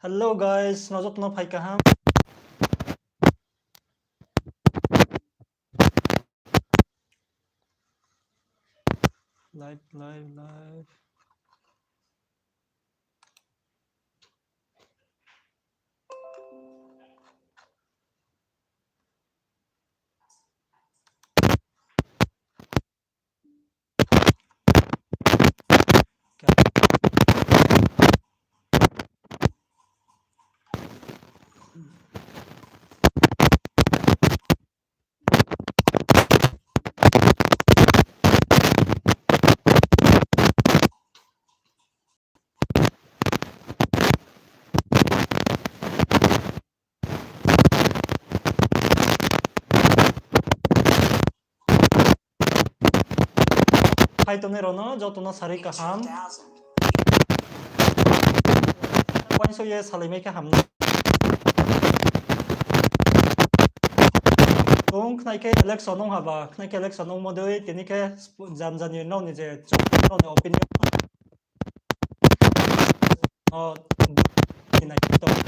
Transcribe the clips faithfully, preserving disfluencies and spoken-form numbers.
Hello guys, no joto no phai kaham. Live, live, live. Phai tongnai rao no joto no sari kaham. Uaingsouh ye salaimai khe ham nai. Tong khnai khe election ong haba, khnai khe election ongmo dei, tini khe jam jani nrao ni je chung nrao ni opinion. O, nai tong.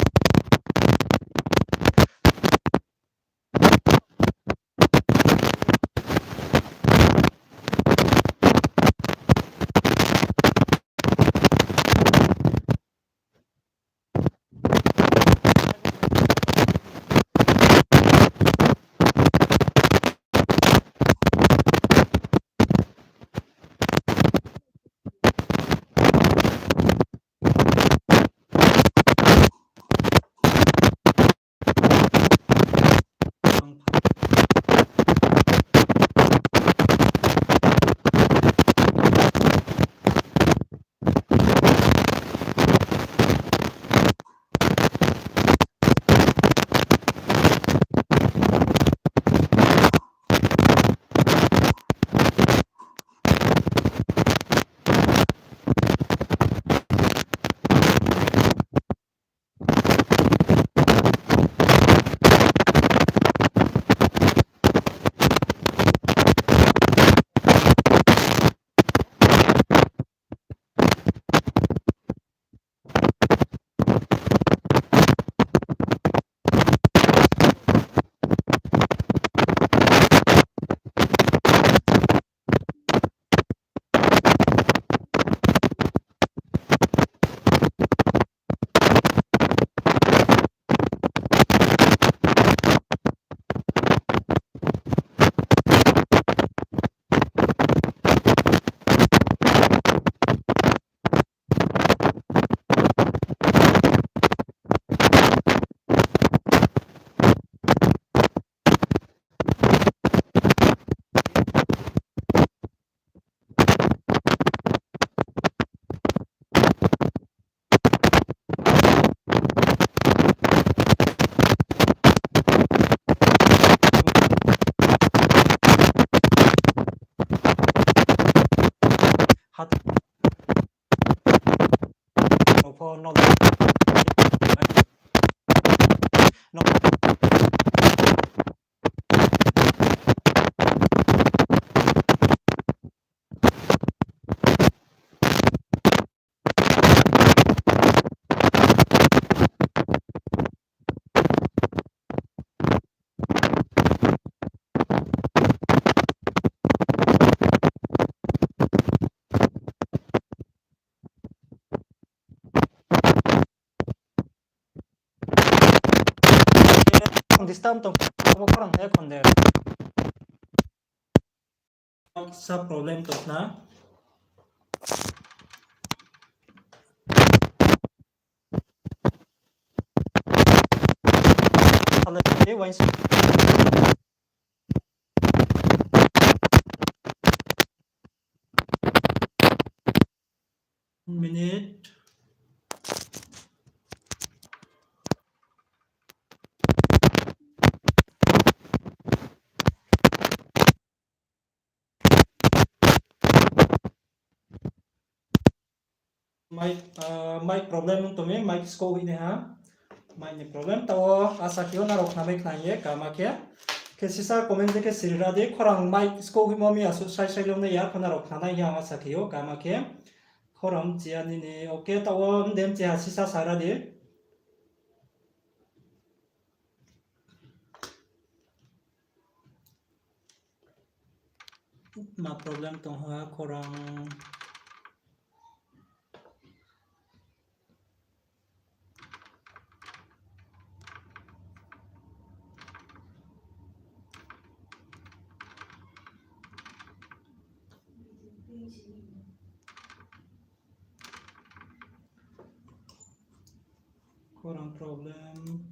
Hat. Pho no. No. Disturb tong, abo khorang hai khon de. Sa problem tong na. Sale, eh, wainsa. Minute. Mic, ah, mic problem ong tong mi, mic skouh hoih nai ha. Mic ni problem, taoh asa khe o nrao khnamai khna ye kama khe. Khe sisa comment je khe siri ra di, khorang mic skouh hoihmo mi asuh sai sai long nai ya, pho nrao khnanai ya asa khe o kama khe. Khorang mchia nini, okay, taoh mdem chi ha sisa sa ra di. Ma problem tong ha khorang. Khorang problem.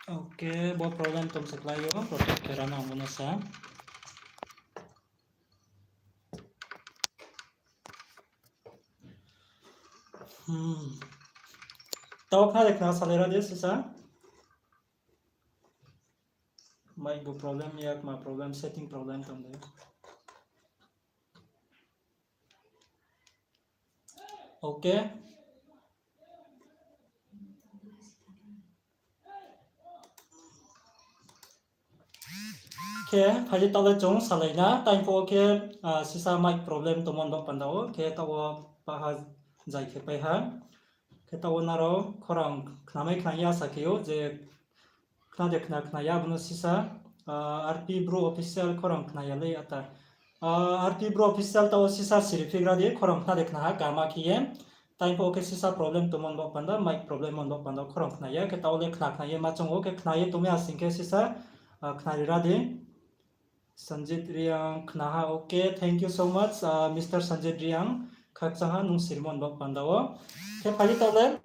Ok, bo problem tong se klái ou, protect khe ra nang bo no sa. Tao khna de khna salai ra di sisa. Mic bo problem ya, kma problem, setting problem tong de. Ok. Khe, phai di taoh le chung salai na, time pho khe, sisa mic problem tongmo ni baoh panda wo, khe taoh wo paha zai khe pai ha. Khe taoh wo nrao khorang khnamai khna ya sa khe ou je khna de khna khna ya abo no sisa, RP Bru Official khorang khna ya le ata. RP Bru Official taoh wo sisa siri phigra di, khorang khna de khna ha kama khe ye. Time pho khe sisa problem tongmo ni baoh panda, mic problem mo ni baoh panda khorang khna ya, khe taoh le khna khna ye ma choung ou, khe khna ye tongmai ha sing khe sisa, khnari ra di. Sanjit Reang khna ha, ok, thank you so much, Mister Sanjit Reang, khakchang ha nung sirimo ni baoh panda wo. Khe phai di taoh le,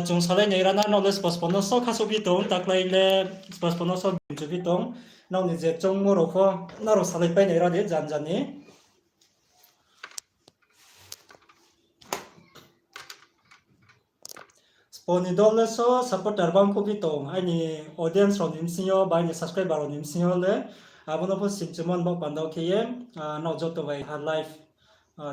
chung salai nai ra na, nrao le spos pho no so khasouh phi tong, taklái le spos pho no so bimchu phi tong, nrao ni je choungmo rao pho, nrao salai pai nai ra di, jan jan ni. Spo ni dol le so supporter bang kho phi tong, aini audience rao ni bsing yo, ba aini subscriber rao ni bsing yo le, abo no pho simchumo ni baoh panda wo khe ye, nrao joto bai ha live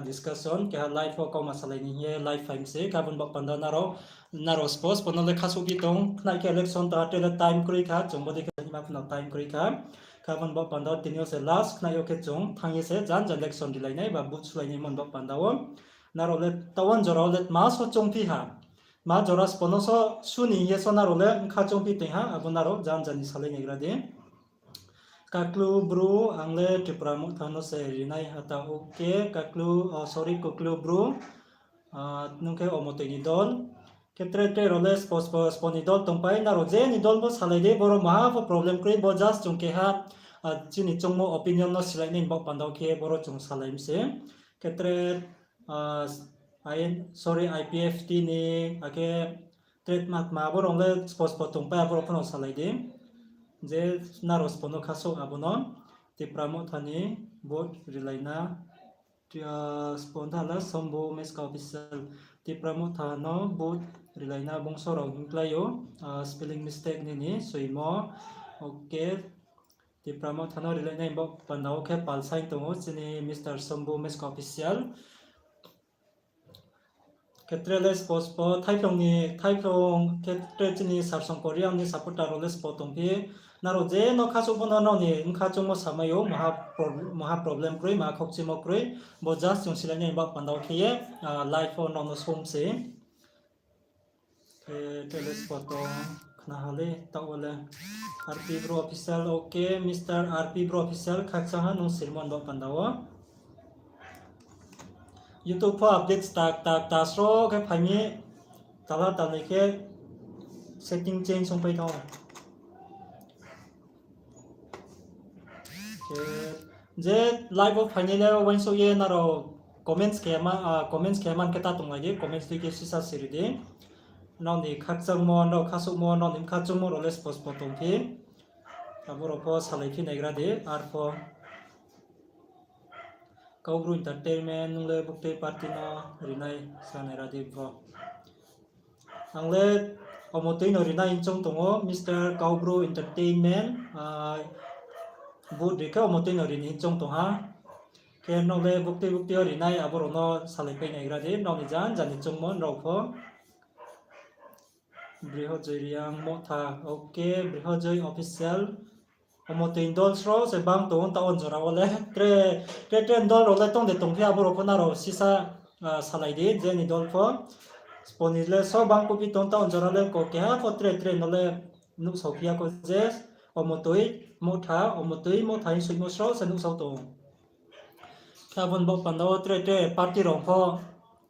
discussion, keha live wo kauma salai ni hing ye live phai mi se, khe abo ni baoh panda nrao, nrao spos pho no le khasouh phi tong, khnai khe election ta tre le time kroi kha, chung bodei khe nima pho no time kroi kha. Khe abo ni baoh panda wo tini yo se last, khnai yo khe chung thanng ye se jan jan election rilai nai ba vote sulai nai mo ni baoh panda wo. Nrao le taoh wo jora wo le tma so choung phi ha. Tma jora spo no so su ni hing ye so nrao le bkha choung phi tong ha, abo nrao jan jan ni salai naigra di. Kaklu Bru, ang le Tipra Motha no se rinai ata, ok, Kaklu, sorry, Kuklu Bru, nung khe omotoi ni dol. Khe tre tre rao le spo spo, spo ni dol tongpai, nrao je ni dol bo salai di, boro maha pho problem kroi, bo just chung keha, chini choungmo opinion no silai nai ni baoh panda wo khe boro chung salai mi se. Khe tre, sorry, IPFT ni, akhe tre tma tma abo rao le spo spo tongpai, abo rao pho no salai di. Je nrao spo no khasouh abo no, Tipra Motha ni vote rilai na, spo tha la Sombu Meska Official, Tipra Motha no vote rilai na bungso rao hingklái ou, spelling mistake nini soimo, ok. Tipra Motha no rilai nai baoh panda wo khe palsaing tong ou chini Mister Sombu Meska Official. Khe tre le spo spo, Thaiphlung ni, Thaiphlung khe tre chini Sarsong Korean ni supporter rao le spo tongphi. Nrao je no khasouh pho no nrao ni bkha choungmo samai ou, maha problem kroi, maha khokchimo kroi. Bo just chung silai nai baoh panda wo khe ye, live wo nrao no song se. Khe tre le spo tong khna ha le, taoh wo le. RP Bru Official, ok, Mister RP Bru Official, khakchang ha nung sirimo ni baoh panda wo. YouTube pho update ta, ta, ta sro khe phai mi, tala talnai khe setting change ongpai thanng ou. Je live wo phainai le uaingsouh ye nrao comments khe ma, comments khe man khe ta tonglai di, comments tui khe sisa siri di. Nrao ni khakchangmo, nrao khasouhmo, nrao ni bkha choungmo rao le spo spo tongphi. Abo rao pho salai phi naigra di, arpho. Kaubru Entertainment, nung le buktui party no rinai sa nai ra di bro. Ang le omotui no rinai hing choung tong ou, Mister Kaubru Entertainment, vote ri khe omotui no rini hing choung tong ha. Khe nrao le buktui buktui yo rinai abo rao no salai pai naigra di, nrao ni jan jan ni choungmo nrao pho. Brihojoy Reang Motha, okay, Brihojoy Official. Omo tui ni dol sro se bang tong ou taoh wo jora wo le. Tre, tre, tre ni dol rao le tong de tongphi, abo rao pho nrao sisa, ah, salai di, je ni dol pho. Spo ni le so bang kuhphi tong taoh wo jora le, ko keha pho tre, tre no le nuhsao phi ya kho je, omo tui, Motha, omo tui, Motha hing soimo sro se nuhsao tong ou. Khe abo ni baoh panda wo tre tre party rao pho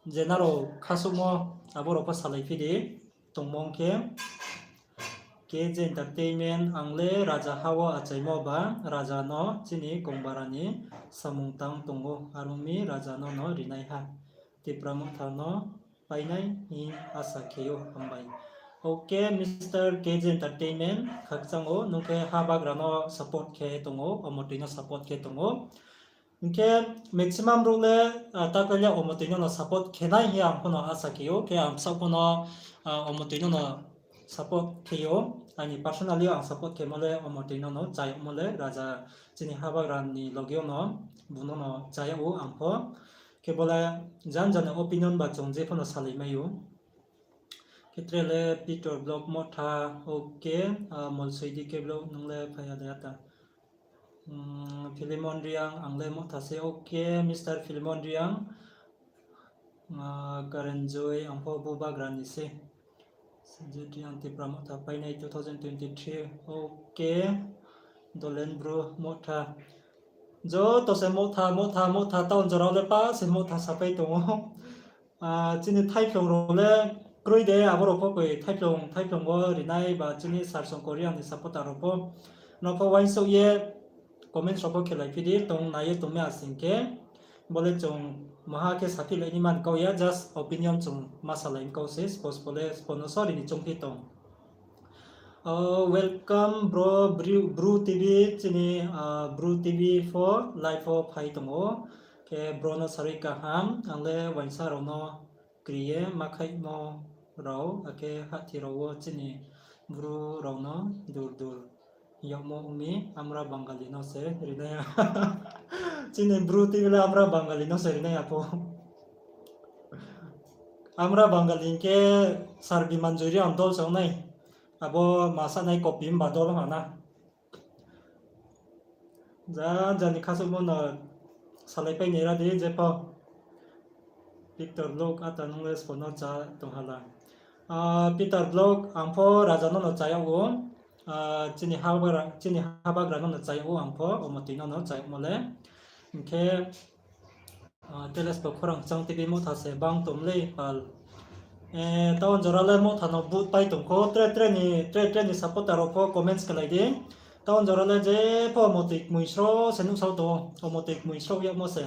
je nrao khasuhmo, abo rao pho salai phi di, tongmo ong khe. K J Entertainment, ang le raja ha wo achaimo ba, raja no chini kongbara ni samung tang tong ou, are ong mi raja no no rinaiha. Tipra Motha no painai hing asa khe ou, hambai. Okay, Mister K J Entertainment, khakchang ou, nung khe habagra no support khe tong ou, omo tui no support khe tong ou. Hing khe maximum brouh le, ah, ta khe le omo tui no no support khe nai hing ye ang pho no asa khe ou, khe ang bsaoh pho no, ah, omo tui no no support khe ou, aini personally ang support khemo le omo tui no no chá yagmo le raja chini habagra ni loge wo no, bung no no chá yag ou ang pho. Khe bo le jan jan ni opinion ba chung je pho no salai mai ou. Khe tre le Peter Vlog Motha, okay, ah, Molsoi D K Vlog nung le phai ya de ata. Hmm, Philemon Reang, ang le Motha se, okay, Mister Philemon Reang. Ah, Karen Joy, ang pho Bubagra ni se. Sanjit Reang, Tipra Motha painai two thousand twenty-three, okay. Dolen Bru Motha. Joto se Motha, Motha, Motha, taoh wo jora wo le pa se Motha sapai tong ou. Ah, chini thaiphlung rao le kroi de, abo rao pho koi thaiphlung, thaiphlung wo rinai ba chini Sir Songkor Reang ni supporter rao pho. Nrao pho uaingsouh ye comments rao pho khelai phi di, tong nai ye tong mi asing khe. Bo le chung maha khe saphi lai ni man kau ya, just opinion chung ma salai kau se, spo spo le spo no sorry ni choungphi tong. Oh, welcome bro, Bru, Bru T V, chini, ah, Bru T V pho live wo phai tong ou. Khe bro no sarui kaham, ang le uaingsa rao no kri ye ma khaihmo rao, akhe hahthi rao wo chini Bru rao no dur dur yagmo ong mi, amra Bangali no se rinai ya. Chini Bru T V le amra Bangali no se rinai ya pho. Amra Bangali hing khe Sir Biman Joy Reang dol se ong nai. Abo ma sanai copy himba dol ha na. Jan jan ni khasuhmo no salaipai ni ra di je pho. Peter Vlog, ata nung le spo no chá tong ha la. Ah, Peter Vlog, ang pho raja no no chá yag ou. Ah, chini habagra, chini habagra no no chá yag ou ang pho, omo tui no no chá yagmo le. Hing khe, ah, telespo khorang chang T V Motha se bang tong lei pal. Eh, taoh wo jora le Motha no vote pai tong kho, tre tre ni, tre tre ni supporter rao pho comments khelai di. Taoh wo jora le je pho omo tui kmui sro se nuhsao tong ou, omo tui kmui sro yagmo se.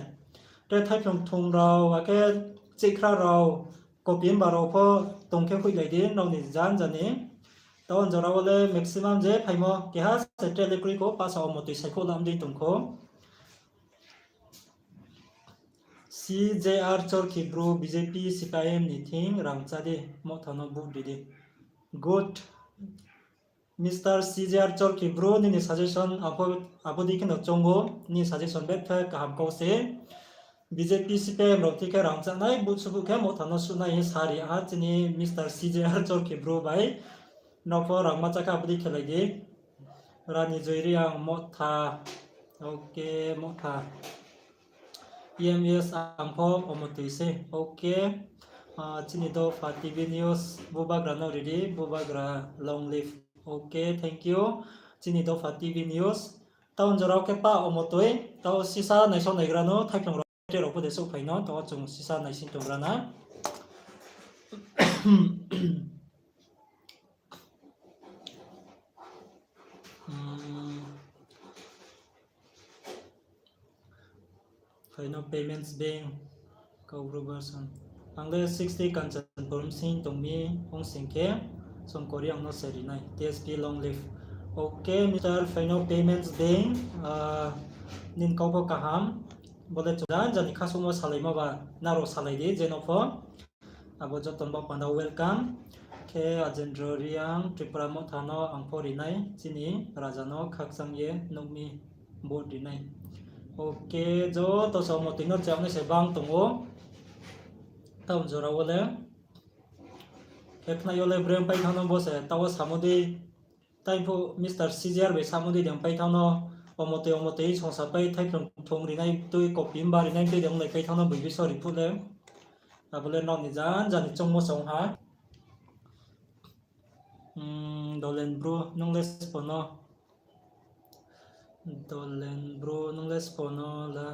Tre thaiphlung thung rao, akhe chihkhra rao, copy himba rao pho tong khe hoihlai di, nrao ni jan jan ni. Taoh wo jora wo le maximum je phaimo keha se tre le kroi kho, pasa omo tui saikhouh lam dei tong kho. C J R Chorkhi Bru, B J P C P I M ni thing rang chá di, Motha no vote ri di. Good. Mister C J R Chorkhi Bru, nini suggestion abo, abo dei khe no choung ou, nini suggestion betha kaham kau se. B J P C P I M rao thik khe rang chánai, vote subuh khe Motha no suhnai hing sa ri ha chini Mister C J R Chorkhi Bru bai. Nrao pho rang ma chá khe abo dei khelai di. Rani Joy Reang Motha. Okay, Motha. E M S ang pho omo tui se. Okay. Ah, chini dopha T V News, Bubagra no ri di, Bubagra long live. Okay, thank you. Chini dopha T V News. Taoh wo jora wo khe pa omo tui, taoh wo sisa naisao naigra no, thaiphlung rao, tre rao pho de souhphai no, taoh wo chung sisa naising tonggra na. Hmm. Phaino Payments Bank, Kaubru version. Ang le sixty Kanchanpur bsing tong mi, ong sing khe, Songkor Reang no se ri nai, T S P long live. Okay, Mister Phaino Payments Bank, ah, nini kau pho kaham, bo le chung jan jan ni khasuhmo salaimo ba, nrao salai di, je no pho. Abo joto ni baoh panda welcome. Khe Ajendra Reang, Tripura Motha no ang pho ri nai, chini raja no khakchang ye nuh mi, vote ri nai. Okay, joto se omo tui no chá yag nai se bang tong ou. Taoh wo jora wo le. Khe khnai yo le brem pai thanng no bo se taoh wo samo dei. Tai phuh Mister C J R bai samo dei deng pai thanng no, omotoi omotoi songsa pai thaiphlung thung rinai tui kopi mba rinai tui deng lai pai thanng no boi bi sori phuh le. Abo le nrao ni jan jani choungmo song ha. Hmm, Dolen Bru, nung le spo no. Dolen Bru, nung le spo no la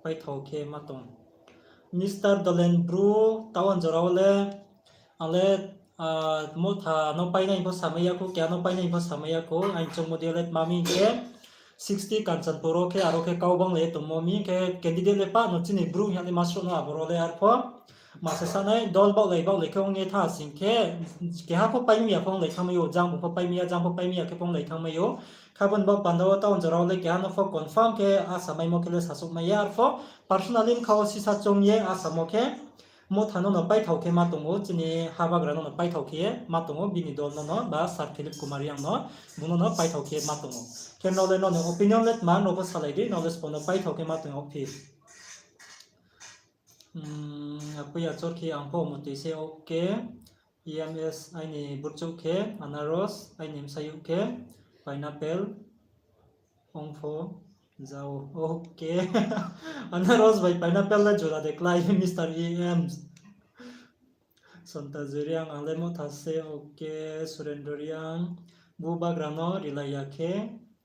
paithao khe ma tong. Mister Dolen Bru, taoh wo jora wo le, ang le, ah, Motha no painai pho samai ya khou, keha no painai pho samai ya khou, aini choungmo dei le tma mi khe, sixty Kanchanpur wo khe, aro khe kau bang le tongmo mi khe, candidate le pah no chini Bru hing ye ma srouh no aboro le arpho. Ma se sanai dol baohlai baohlai khe ong ye tha sing khe, keha pho paimi ya pho onglai thanngmai ou, jang bu pho paimi ya, jang pho paimi ya khe pho onglai thanngmai ou. Khe abo ni baoh panda wo taoh jora wo le keha no pho confirm khe asa maimo khe le sasouh mai ya, arpho personally bkha wo sisa choung ye asamo khe, Motha no no paithao khe ma tong ou, chini habagra no no paithao khe ma tong ou, bini dol no no ba Sir Philip Kumar Reang no, bung no no paithao khe ma tong ou. Khe nrao le nrao ni opinion le tma, nrao pho salai di, nrao le spo no paithao khe ma tong ou phi. Hmm, apui achor khe ang pho omotoi se, okay. E M S aini burchouh khe, anaros aini bsayouh khe, pineapple, ong pho, jao, okay. Anaros bai pineapple le jora de klái, Mister E M. Sonta Juriang, ang le Motha se, okay. Surendra Reang, bubagra no rilai ya khe,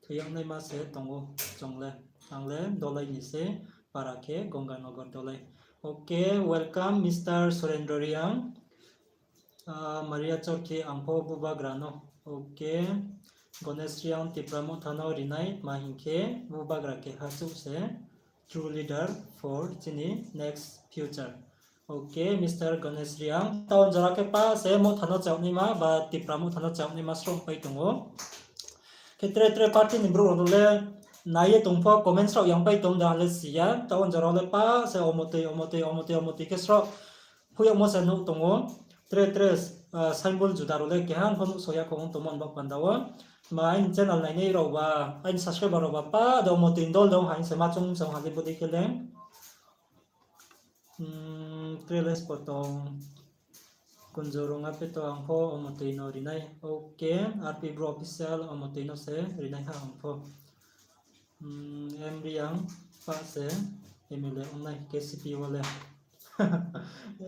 thoi yag naima se tong ou, chung le, ang le Dolai ni se, para khe Gonganagar Dolai. Okay, welcome, Mister Surendra Reang. Ah, Maria Chorkhi, ang pho bubagra no. Okay. Ganesh Reang, Tipra Motha no rinai, tma hing khe bubagra keha chouh se, true leader for chini next future. Okay, Mister Ganesh Reang, taoh jora khe pah se Motha no chao naima ba Tipra Motha no chao naima srouh pai tong ou. Khe tre tre party ni brouh rao no le nai ye tong pho comment srouh yang pai tong da le si ya, taoh jora le pah se omotoi, omotoi, omotoi, omotoi khe srouh phuh yagmo se nuh tong ou. Tre tre, ah, symbol juda rao le keha pho nuhsao ya khou ong tongmo ni baoh panda wo. Ma aini channel nainai rao ba, aini subscriber rao ba, pah de omotoi ni dol de ong ha hing se ma choung choung ha le bodei khe le. Hmm, tre le spo tong. Kunjurung ape to ang pho omotoi no rinai. Okay, R P Bru Official omotoi no se rinai ha ang pho. Hmm, M Reang pah se M L A ongnai K C P wo le.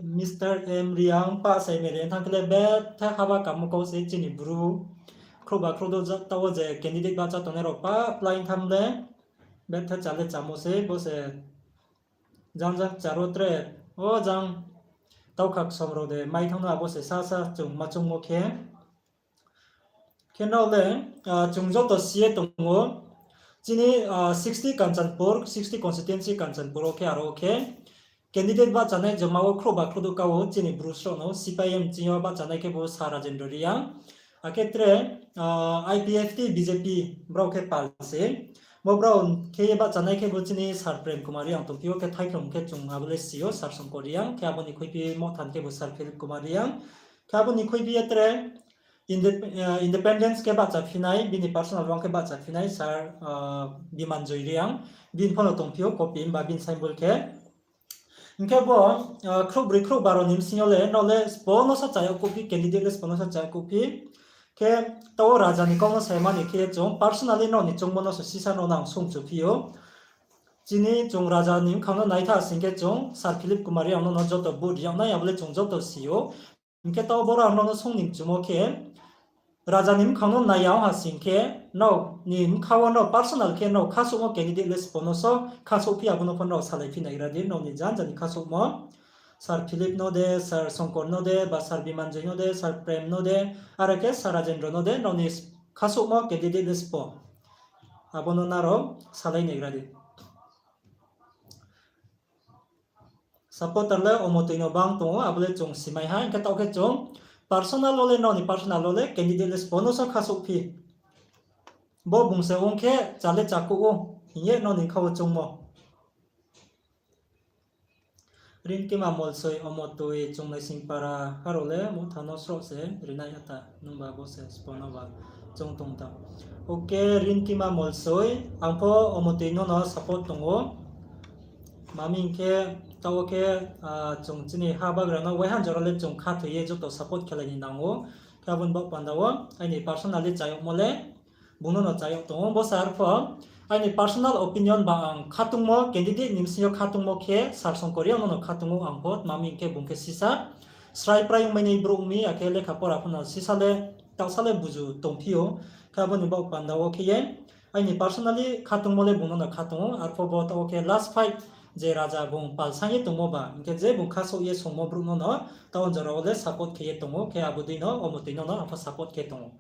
Mister M Reang pah se M L A thanng khe le betha haba kamo kau se chini Bru. Khrouhba khrouh do ja-, taoh wo je candidate bahcha tongnai rao pah plaing tham le. Betha cha le chamo se, bo se jang jang charo tre, o jang taukha ksom rao de mai thanng no abo se sa sa chung ma choungmo khe. Khe nrao le, ah, chung joto si ye tong ou, chini, ah, sixty Kanchanpur, sixty constituency Kanchanpur wo khe aro wo khe candidate bahchanai joma wo khrouhba khrouh do ka wo chini Bru srouh no, C P I M ching yo bahchanai khe bo Sir Rajendra Reang. Akhe tre, ah, I P F T, B J P brao khe pal se. Bo brao khe ye bahchanai khe bo chini Sir Prem Kumar Reang tongphi ou, khe thaiphlung khe chung abo le si ou, Sir Songkor Reang, khe abo ni khuiphi Motha ni khe bo Sir Philip Kumar Reang, khe abo ni khuiphi ye tre inde-, ah, independence khe bahchaphinai, bini personal rang khe bahchaphinai Sir, ah, Bimanjoy Reang, bini pho no tongphi ou copy himba bini symbol khe. Hing khe bo, ah, khrouhbroi khrouhba rao ni bsing yo le, nrao le sbo no sa cha yag kuhphi, candidate le sbo no sa cha yag kuhphi. Khe taoh wo raja ni kau no saimani khe chung personally nrao ni choungmo no se sisa no nang sungchuphi ou. Chini chung raja ni bkhang no naitha sing khe chung Sir Philip Kumar Reang no no joto vote ri yag nai, abo le chung joto si ou. Hing khe taoh boro ang nrao no sung ni mchumo khe, raja ni bkhang no nai ya ong ha sing khe, nrao ni bkha wo nrao personal khe nrao khasouhmo candidate le sbo no so khasouhphi, abo no pho nrao salaiphi naigra di, nrao ni jan jani khasouhmo. Sir Philip no de, Sir Songkor no de, ba Sir Bimanjoy no de, Sir Prem no de, are khe Sir Rajendra no de, nrao ni khasouhmo candidate le sbo. Abo no nrao salai naigra di. Supporter le omotoi no bang tong ou, abo le chung simai ha, hing khe taoh khe chung personal wo le, nrao ni personal wo le candidate le sbo no so khasouhphi. Bo bung se ong khe cha le chakuh ou, hing ye nrao ni bkha wo choungmo. Rinkima Molsoi omotoi chung Naisingpara harao le Motha no srouh se rinai ata, nungba bo se sbo no ba chung tong ta. Okay, Rinkima Molsoi, ang pho omotoi no no support tong ou. Mami hing khe Taoh wo khe, chung chini ha bagra no waiha jora le chung khathoi ye joto support khelai ni nang ou. Khe abo ni baoh panda wo aini personally chayagmo le bung no no chayag tong ou. Bo se arpho aini personal opinion ba ang khatungmo candidate ni bsing yo khatungmo khe Sir Songkor Reang no no khatung ou ang pho, tma hing khe bung khe sisa srai prai ongmai nai brouh mi, akhe lekha pora pho no sisa le taohsa le buzu tongphi ou. Khe abo ni baoh panda wo khe ye aini personally khatungmo le bung no no khatung ou. Arpho bo taoh wo khe last fight je raja bung pal saing ye tongmo ba, hing khe je bung khasouh ye songmo brouh no no taoh jora wo le support khe ye tong ou. Khe abo dei no omo toi no no ang pho support khe tong ou.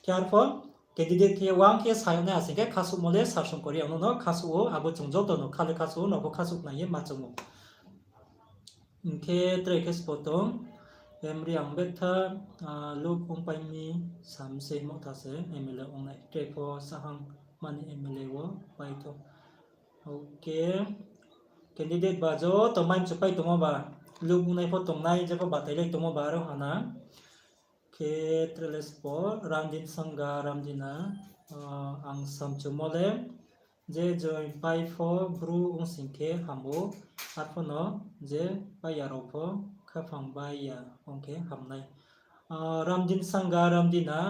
Khe arpho candidate khe wang khe sa yag nai asing khe khasouhmo le Sir Songkor Reang no no khasouh ou, abo chung joto no kha le khasouh ou, no pho khasouh nai ye ma choung ou. Hing khe tre khe spo tong, M Reang betha, luk ongpai mi sam se Motha se M L A ong nai, tre pho sahang mani M L A wo pai tho. Ok, candidate ba joto mai mchu pai tongmo ba, luk ong nai pho tong nai, jepho batai lai tongmo ba aro hana. Khe tre le spo, Ramdin Sangha, Ramdin a, ang samchumo le, je join pai pho bru ong sing khe ham ou, arpho no je pai ya rao pho khaphang bai ya ong khe ham nai. Ramdin Sangha, Ramdin a,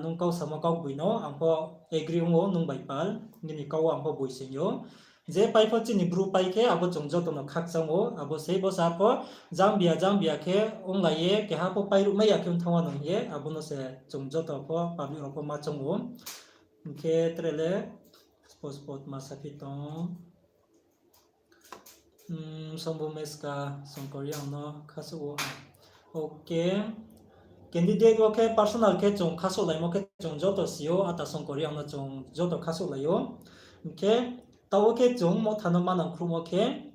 nung kau samo kau boi no ang pho agree ong ou, nung bai pal, nini kau wo ang pho boi sing ou. Je pai pho chini bru pai khe abo chung joto no khakchang ou, abo sei bo sa pho jang bia jang bia khe onglai ye keha pho pai ruhmai ya khe ong thanng wa nung ye abo no se chung joto pho public rao pho ma choung ou. Hing khe tre le spot spot ma saphi tong. Sombu Meska, Songkor Reang no khasouh ou. Ok. Candidate wo khe personal khe chung khasouhlaimo khe chung joto si ou, ata Songkor Reang no chung joto khasouhlai ou. Hing khe taoh wo khe chung Motha no manang khruhmo khe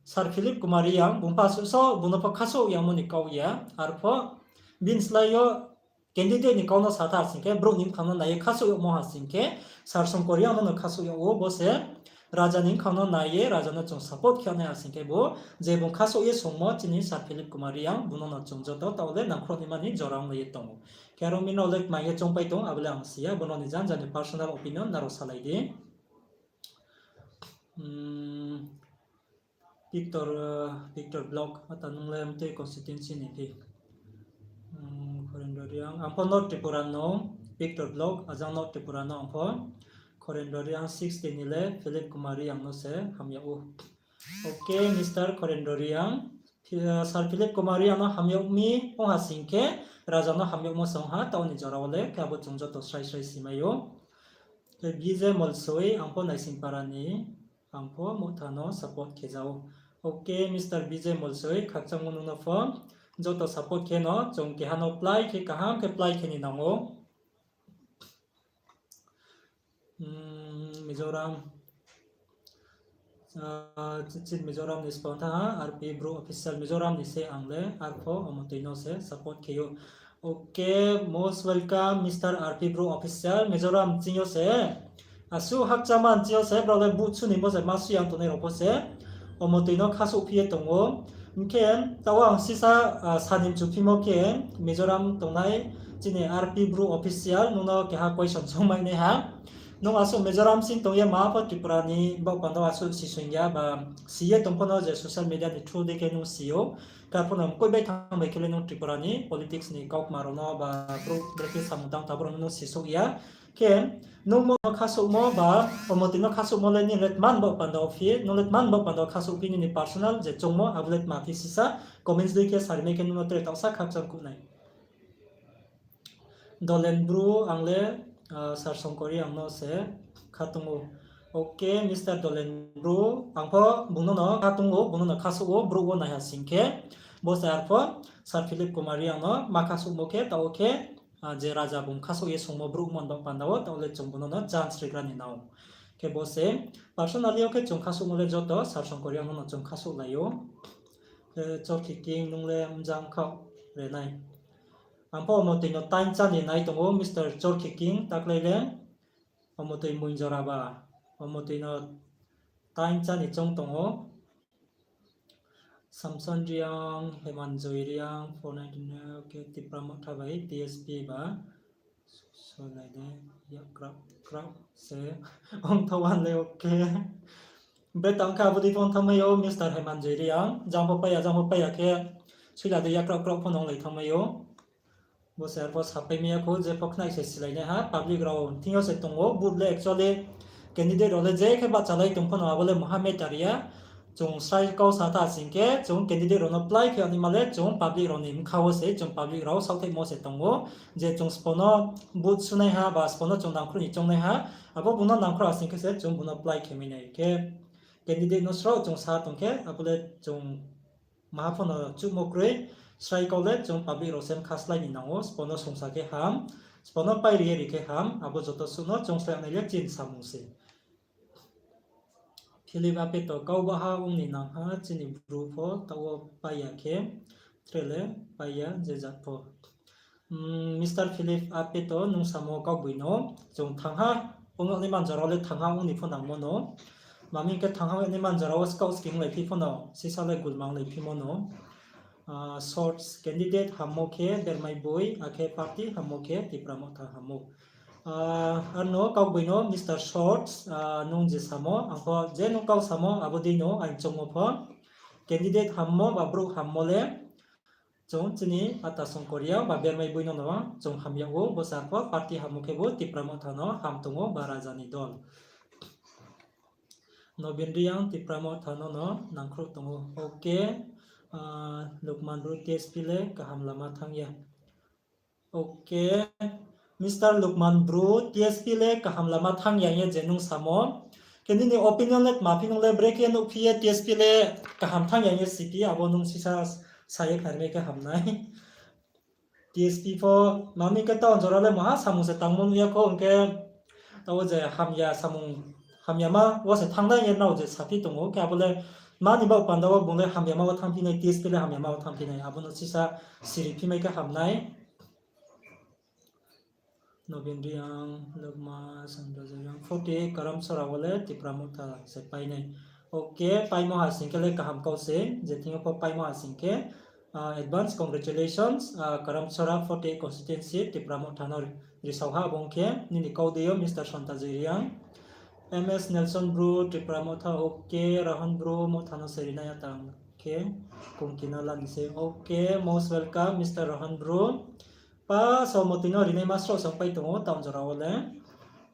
Sir Philip Kumar Reang, bung pha suhso bung no pho khasouh yamo ni kau ya. Arpho bini slái yo candidate ni kau no sa tha sing khe, brouh ni bkhang no nai ye khasouh yagmo ha sing khe, Sir Songkor Reang no no khasouh yag ou, bo se raja ni bkhang no nai ye raja no chung support khe nai ha sing khe bo, je bung khasouh ye songmo chini Sir Philip Kumar Reang, bung no no chung joto taoh le nangkhruh ni mani jora ong lai ye tong ou. Khe aro mi no le kmai ye choungpai tong, abo le ang si ya, bo no ni janja ni personal opinion nrao salai di. Victor, Victor Block, ata nung le mtui constituency ni phi? Khorendra Reang, ang pho North Tripura no, Victor Block, ajang North Tripura no ang pho. Khorendra Reang sixty ni le Philip Kumar Reang no se hamyag ou. Ok, Mister Khorendra Reang, Sir Philip Kumar Reang no hamyag mi ong ha sing khe, raja no hamyagmo se ong ha, taoh ni jora wo le, khe abo chung joto srai srai simai ou. Khe Bijay Molsoi, ang pho Naisingpara ni, ang pho Motha no support khe ja ou. Ok, Mister Bijay Molsoi, khakchangmo nung no pho, joto support khe no, chung keha no plái khe kaham khe plái khe ni nang ou. Mizoram, chini Mizoram ni spo tha ha, R P Bru Official Mizoram ni se ang le, arpho omo tui no se support khe ou. Ok, most welcome, Mister R P Bru Official, Mizoram ching yo se. Asuh hakchama ching yo se, brao le buchu ni bo se ma sui yang tongnai rao pho se. Omo tui no khasouh phi ye tong ou. Hing khe, taoh ang sisa, sani mchu phimo khe, Mizoram tongnai chini R P Bru Official, nung no keha question songmai nai ha. Nung asuh Mizoram sing tong ye ma pho Tripura ni baoh panda asuh si soing ya ba, si ye tong pho no je social media ni through dei khe nung si ou. Kar pho no mkoih bai thanng bai khe le nung Tripura ni politics ni kaukma rao no ba brouh brekhe samung tang tabo rao no nung si souh ya. Khe nung mo no khasouhmo ba, omo tui no khasouhmo le nini le tma ni baoh panda wo phi, nung le tma ni baoh panda wo khasouh phi nini personal je choungmo, abo le tma phi sisa comments dei khe sarimai khe nung no tre taohsa khakchang kuh nai. Dolen Bru, ang le, Sir Songkor Reang no se khatung ou. Ok, Mister Dolen Bru, ang pho bung no no khatung ou, bung no no khasouh ou, brouh wo nai ha sing khe. Bo se arpho Sir Philip Kumar Reang no ma khasouhmo khe, taoh wo khe, je raja bung khasouh ye songmo brouh mo ni baoh panda wo, taoh le chung bung no no chance rigra ni nang ou. Khe bo se personally yo khe chung khasouhmo le joto Sir Songkor Reang no no chung khasouhlai ou. Khe Chorkhi King, nung le mjang khaoh re nai. Ang pho omo tui no time chá ni nai tong ou, Mister Chorkhi King, taklai le omo tui moinjora ba, omo tui no time chá ni choung tong ou. Samson Reang, Hemanjoy Reang, four ninety-nine, ok, Tipra Motha bai T S P ba. Solai de, yak krap krap se ong tho wan le, ok. Betang khe abo dei pho thanngmai ou, Mister Hemanjoi Reang, jang pho pai ya, jang pho pai ya khe, suila dei ya kraoh kraoh pho nonglai thanngmai ou. Bo se arpho sapai mai ya khou, je pho khnai se silai nai ha, public rao thing yo se tong ou, vote le actually candidate rao le je khe bahchalai tong pho no, abo le maha matter ya. Chung srai kau sa tha sing khe, chung candidate rao no plái khe naima le, chung public rao ni bkha wo se, chung public rao saohthaihmo se tong ou. Je chung sbo no vote sunaiha, ba sbo no chung nangkhruh ni choungnaiha, abo bung no nangkhruh ha sing khe se, chung bung no plái khe mai nai khe. Candidate no sroh chung sa tong khe, abo le chung maha pho no chuhmo kroi, srai kau le chung public rao se bkha slái ni nang ou, sbo no sungsa khe ham, sbo no pai ri ye ri khe ham, abo joto suh no chung slái nai le chini samung se. Philip Apeto, kau baha ong ni nang ha, chini Bru pho taoh wo pai ya khe, tre le pai ya je jat pho. Mister Philip Apeto, nung samo kaugboino, chung thangha, ong yag naima jora wo le thangha ong ni pho nangmo no. Mami khe thangha ong yag naima jora wo skaoh sking lai phi pho no, sisa le gulmang lai phimo no. Shorts candidate hammo khe Bermai Boi, akhe party hammo khe Tipra Motha hammo. Arno kaugboino Mister Shorts, nung je samo, ang pho je nung kau samo, abo dei no ang choungmo pho. Candidate hammo ba brouh hammo le, chung chini Ata Songkor Reang ba Bermai Boi no no chung ham yag ou, bo se arpho party hammo khebu Tipra Motha no ham tong ou ba raja ni dol. Nobin Reang, Tipra Motha no no nangkhruh tong ou. Ok, Lukman Bru, T S P le kaham lama thanng ya. Ok, Mister Lukman Bru, T S P le kaham lama thanng ya hing ye je nung samo. Khe nini opinion le tma phi, nung le brekhe nuh phi ye T S P le kaham thanng ya hing ye si phi, abo nung sisa sa ye khnari mai khe ham nai. T S P pho, mami khe taoh jora le maha samung se tangmo nuh ya khou, hing khe taoh wo je hamya samung, hamyama wo se thanng nai ye nrao je saphi tong ou, khe abo le mani baoh panda wo bung le hamyama wo thanngphi nai, T S P le hamyama wo thanngphi nai, abo no sisa siri phi mai khe ham nai. Nobin Reang, Lukma, Sandra Reang, forty Karamchara wo le Tipra Motha se pai nai. Ok, paimo ha sing khe le kaham kau se, je thing yo pho paimo ha sing khe, advance congratulations, Karamchara forty constituency Tipra Motha no risao ha, abo ong khe nini kau dei yo Mister Sonta Joy Reang, M S Nelson Bru, Tipra Motha, ok, Rohan Bru, Motha no se rinai ya tang khe, kungkina lani se, ok, most welcome, Mister Rohan Bru. Pa, so motoi no rinaima sroh song pai tong ou, taoh jora wo le.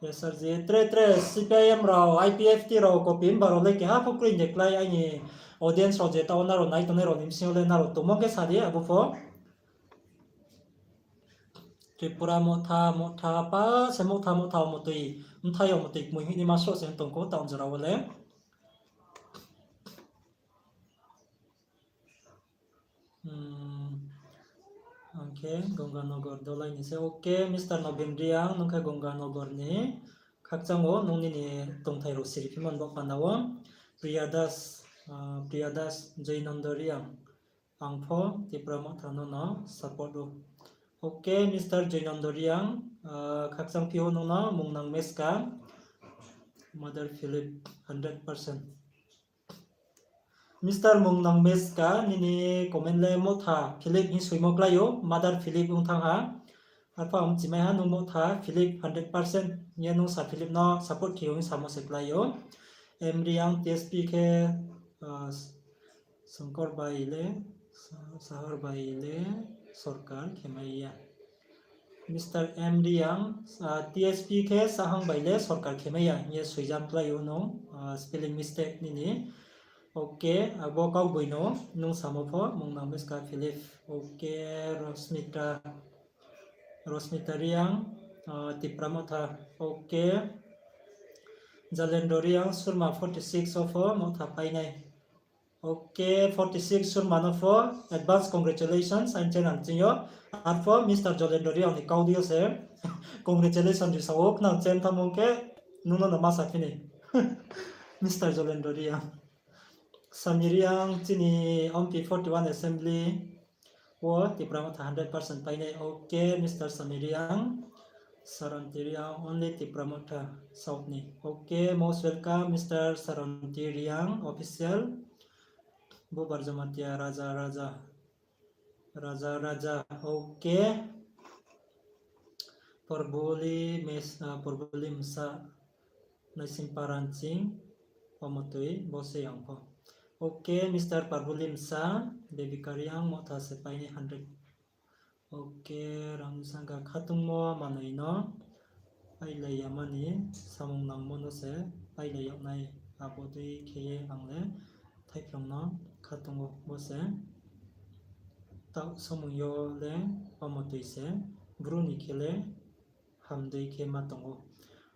Yes, sir ji, tre tre C P I M rao, I P F T rao, kopi mba rao le keha pho kroi de klái, aini audience rao je taoh nrao nai tongnai rao ni bsing yo le nrao tongmo khe sa di, abo pho. Tripura Motha, Motha, pa se Motha, Motha wo motoi, bthai yo motoi kmoi hing ni ma sroh se tong khou, taoh jora wo le. Ang khe Gonganagar dolai ni se. Ok, Mister Nobin Reang, nung khe Gonganagar ni. Khakchang wo nung nini tongthai rao siri phimo ni baoh panda wo. Priya Das, Priya Das, Joynondo Reang. Ang pho Tipra Motha no no support ou. Ok, Mister Joynondo Reang, khakchang phi ou nung no, Mungnang Meska, Mother Philip, hundred percent. Mister Mungnang Meska, nini comment le Motha Philip hing soimo klái ou, Mother Philip ong thanng ha. Arphuh ang mchimai ha, nung Motha Philip hundred percent hing ye nung sa Philip no support khe ou hing samo se klái ou. M Reang, T S P khe, Songkor bai le, Sahar bai le sorkar khe mai ya. Mister M Reang, T S P khe Sahang bai le sorkar khe mai ya hing ye soijam klái ou nung, spelling mistake nini. Ok, abo kaugboino nung samo pho, Mungnang Meska Philip. Ok, Rosmita, Rosmita Reang, Tipra Motha. Ok, Jalendra Reang, Surma forty six wo pho Motha pai nai. Ok, forty six Surma no pho advance congratulations aini channel ching yo. Arphuh Mister Jalendra Reang ni kau dei yo se congratulations ri sao ou, khnang chen thanngmo khe nung no no ma sa phi ni. Mister Jalendra Reang. Sami Reang, chini M P forty one assembly wo Tipra Motha hundred percent pai nai. Ok, Mister Sami Reang. Saranti Reang, only Tipra Motha South ni. Ok, most welcome, Mister Saranti Reang, official. Bubar Jamatia, Raja, Raja. Raja, Raja, ok. Porbuli, Mes-, Porbuli Msa, Naisingpara Nching. Omo tui bo se ang pho. Okay, Mister Parbulimsa, Bebika Reang, Motha se painai hundred. Okay, Ramdinsangga khatungmo manoi no pailai yamani samung nangmo no se pailai yag nai, abo dei khe ye ang le thaiphlung no khatung ou, bo se taoh samung yo le omo tui se, bru ni khe le hamdei khe ma tong ou.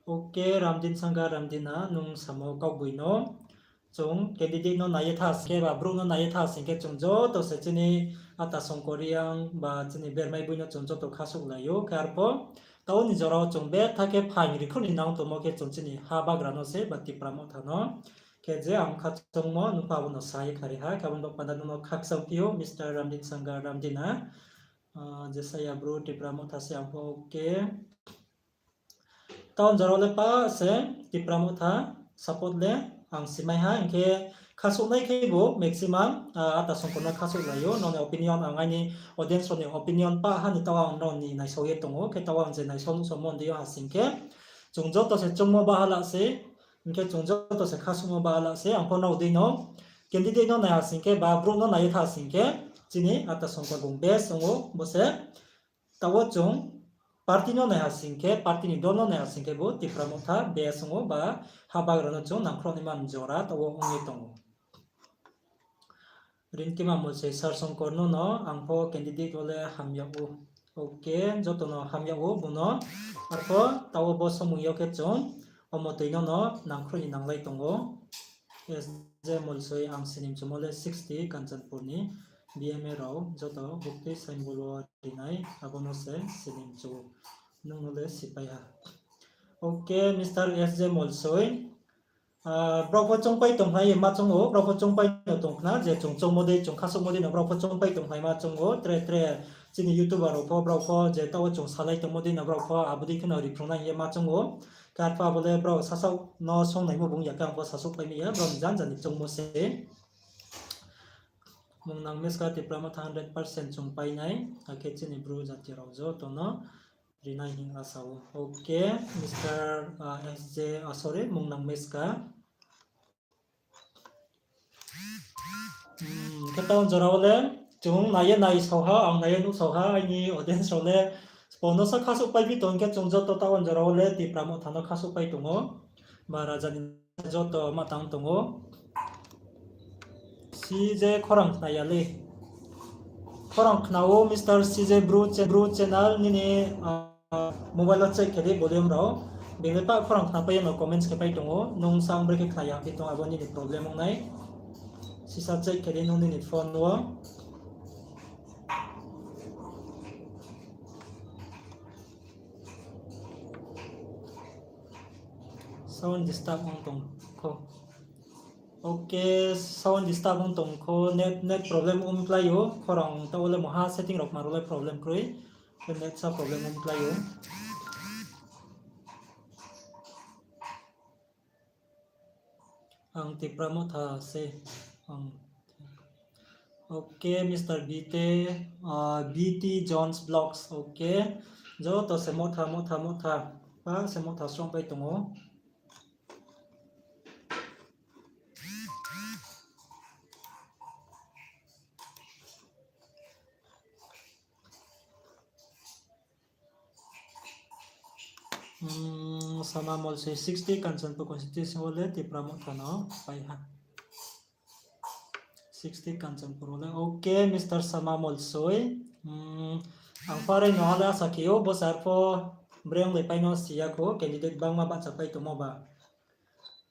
Okay, Ramdinsangga Ramdina, nung samo kaugboino, chung candidate no nai ye tha sing khe ba brouh no nai ye tha sing khe chung joto se chini Ata Songkor Reang ba chini bermai boi no chung joto khasuhlai ou. Khe arpho taoh ni jora wo chung betha khe phaing rikhruh ni nang tongmo khe chung chini ha bagra no se ba Tipra Motha no. Khe je ang khachoungmo nung pha abo no sa ye khari ha, khe abo ni baoh panda nung no khakchang phi ou, Mister Ramdinsangga Ramdina. Ah, Jesaya bru Tipra Motha se ang pho, okay. Taoh ni jora wo le pa se Tipra Motha support le ang simai ha, hing khe khasuhnai khe bo maximum, ah, Ata Songkor no khasuhlai ou, nrao ni opinion, ang aini audience rao ni opinion pa ha ni taoh ang nrao ni naisao ye tong ou, khe taoh ang je naisao nuhsao mon di yo ha sing khe, chung joto se choungmo bahala se, hing khe chung joto se khasuhmo bahala se, ang pho nrao dei no candidate no nai ha sing khe, ba brouh no nai ye tha sing khe, chini Ata Songkor bung best ong ou, bo se. Taoh wo chung party no nai ha sing khe, party ni dol no nai ha sing khe bo Tipra Motha best ong ou, ba ha bagra no chung nangkhruh naima jora taoh wo ong ye tong ou. Rinkima Molsoi, Sir Songkor no no ang pho candidate wo le ham yag ou. Okay, joto no ham yag ou bung no. Arpho taoh wo bo samung yo khe chung omo tui no no nangkhruh ni nanglai tong ou. S J Molsoi, ang sini mchumo le sixty Kanchanpur ni B M A rao joto buktui symbol wo rinai, abo no se sini mchu ou. Nung no le sipai ha. Okay, Mister S J Molsoi. Ah, brao pho choungpai tongkhnai ye ma choung ou, brao pho choungpai no tongkhna, je chung choungmo dei, chung khasuhmo dei no brao pho choungpai tongkhnai ma choung ou, tre tre chini YouTuber rao pho, brao pho je taoh wo chung salai tongmo dei no brao pho abo dei kheno riphrungnai hing ye ma choung ou. Khe arpho abo le brao sasaoh no songnaimo bung ya khe ang pho sasouhpai mi ya, brao ni janja ni choungmo se. Mungnang Meska Tipra Motha hundred percent chung painai, akhe chini bru jati rao joto no rinai hing asa ou. Okay, Mister, ah, S J, ah, sorry, Mungnang Meska. Hmm, khe taoh ni jora wo le chung nai ye naisao ha, ang nai ye nuhsao ha, aini audience rao le sbo no sa khasuhpai phi tong khe chung joto taoh ni jora wo le Tipra Motha no khasuhpai tong ou. Ba raja ni joto ma tang tong ou. C J khorang khna ya le. Khorang khna ou Mister C J Bru cha-, Bru channel nini, ah, mobile wo check khe di volume rao. Bini le pah khorang khnapai ye no comments khe pai tong ou. Nung sa ang bre khe khna ya phi tong abo nini problem ong nai. Sisa check khe di nung nini phone wo. Sound disturb ong tong kho. Okay, sound disturb ong tong kho, net, net problem ong klái ou, khorang taoh wo le moha setting rao kma rao le problem kroi, net sa problem ong klái ou. Ang Tipra Motha se, ang, okay, Mister B T, ah, B T Jones Vlogs, okay. Joto se Motha, Motha, Motha. Pa se Motha srongpai tong ou. Hmm, Sama Molsoi sixty Kanchanpur constituency wo le Tipra Motha no pai ha. Sixty Kanchanpur wo le. Okay, Mister Sama Molsoi. Hmm, ang pharai no ale asa khe ou, bo sir pho breng le pai no si ya kho, candidate bangma bahcha pai tongmo ba.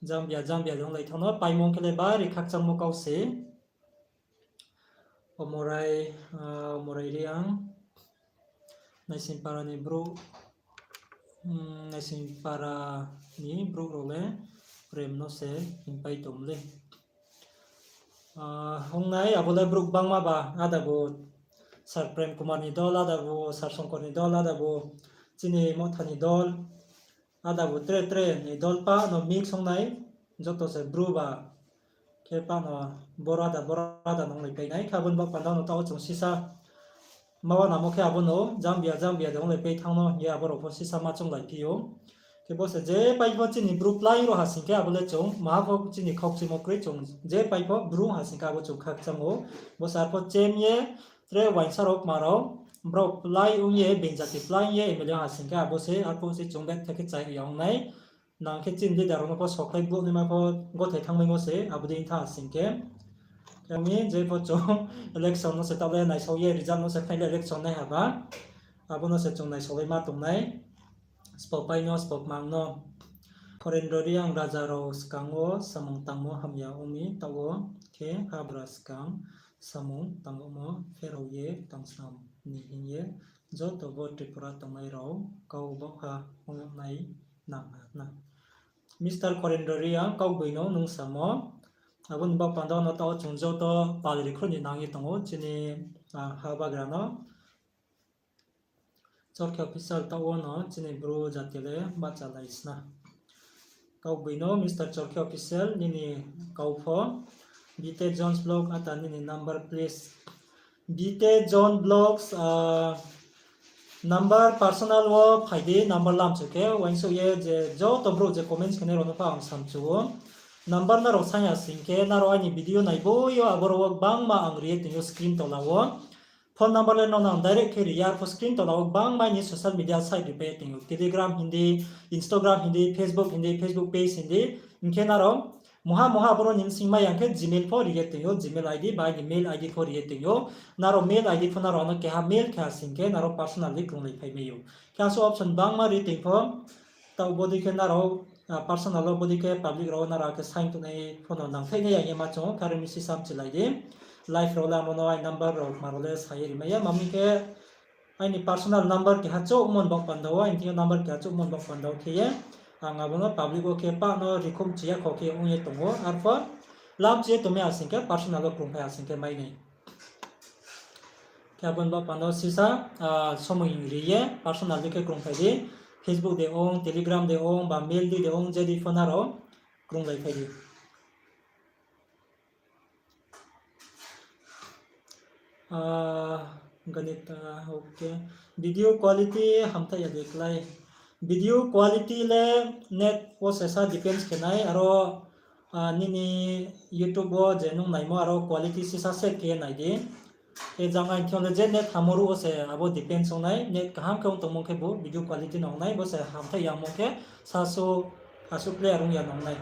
Jambia, Jambia de onglai thang no, paimung khe le bari khakchangmo kau se. Omorai, ah, Omorai Reang, Naisingpara ni brouh, hmm, Naisingpara ni brouh rao le prem no se hingpai tong le. Ah, ongnai abo le brouh bangma ba, ada bo Sir Prem Kumar ni dol, ada bo Sir Songkor ni dol, ada bo chini Motha ni dol, ada bo tre tre ni dol pa no mix ongnai, joto se bru ba. Khe pa no boro ada, boro ada nonglai pai nai. Khe abo ni baoh panda no taoh chung sisa ma wanamo khe abo no Jambia, Jambia de onglai pai thang no hing ye abo rao pho sisa ma chounglai phi ou. Khe bo se je pai pho chini Bru plái rao ha sing khe abo le chung maha pho chini khaukchimo kroi, chung je pai pho Bru ha sing khe abo chung khakchang ou. Bo se arpho chem ye tre uaingsa rao kma rao, brao plái ong ye, being jati plái ong ye M L A ha sing khe abo se arpho se chung betha khe chai ya ong nai. Nang khe chini leader rao no pho sokhlai buh naima pho gothai thanngmaimo se abo dei tha sing khe. Khe mi je pho chung election no se taoh le naisao ye, result no se phaile election nai haba. Abo no se chung naisaolai ma tong nai. Sbo pai no, sbo kmang no. Khorendro Reang raja rao skang wo samung tangmo hamya ong mi taoh wo, khe habra skang samung tangmo pherao ye tangsam ni hing ye joto bo Tripura tongnai rao kau baohha ong nai nang ha na. Mister Khorendro Reang, kaugboino nung samo. Abo ni baoh panda no taoh chung joto pal rikhruh ni nang ye tong ou chini, ah, ha bagra no. Chorkhe official taoh wo no chini Bru jati le bahchalai sna. Kaugboino Mister Chorkhe official, nini kau pho. Bite Jones Vlog, ata nini number please. Bite John Vlogs, ah, number personal wo phai di, number lamchu khe, uaingsouh ye je joto brouh je comments khenai rao no pho ang samchu ou. Number nrao saing ya sing khe, nrao aini video nai boi yo, aboro wo gbangma ang ri ye tong ou screen tola wo. Phone number le nrao no ang direct khe ri ya, arpho screen tola wo gbangma aini social media site ripai ye tong ou. Telegram hing di, Instagram hing di, Facebook hing di, Facebook page hing di. Hing khe nrao mungha mungha aboro ni bsing mai ya khe Gmail pho ri ye tong ou, Gmail I D ba aini mail I D pho ri ye tong ou. Nrao mail I D pho nrao ano keha mail khe ha sing khe nrao personally krunglai phai mai ou. Khe asuh option gbangma ri tong pho, taoh bodei khe nrao, ah, personal wo bodei khe public rao nrao khe saing tongnai pho no nangthai nai ya hing ye ma chung ou, khe are mi sisa mchilai di. Live rao le amo no aini number rao ma rao le sa ye ri mai ya, ma mi khe aini personal number keha chouhmo ni baoh panda wo, aini thing yo number keha chouhmo ni baoh panda wo khe ye, ang abo no public wo khe pah no rikhum chi ya kho khe ong ye tong ou, arpho lamchi ye tongmai ha sing khe personal wo krungphai ha sing khe mai nai. Khe abo ni baoh panda wo sisa, ah, somoi ri ye personal di khe krungphai di, Facebook de ong, Telegram de ong, ba mail di de ong, je di pho nrao krunglai phai di. Ah, Ganita, okay. Video quality hamthai ya de klái. Video quality le net wo se sa depends khe nai, aro, ah, nini YouTube wo je nung naimo aro quality sisa set khe ye nai di. Khe jang aini thing yo le je net hamo ruh wo se abo depends ong nai, net kaham khe ong tongmo khebu video quality no ong nai, bo se hamthai ya mo khe sasu asuh clear ong ya nang nai.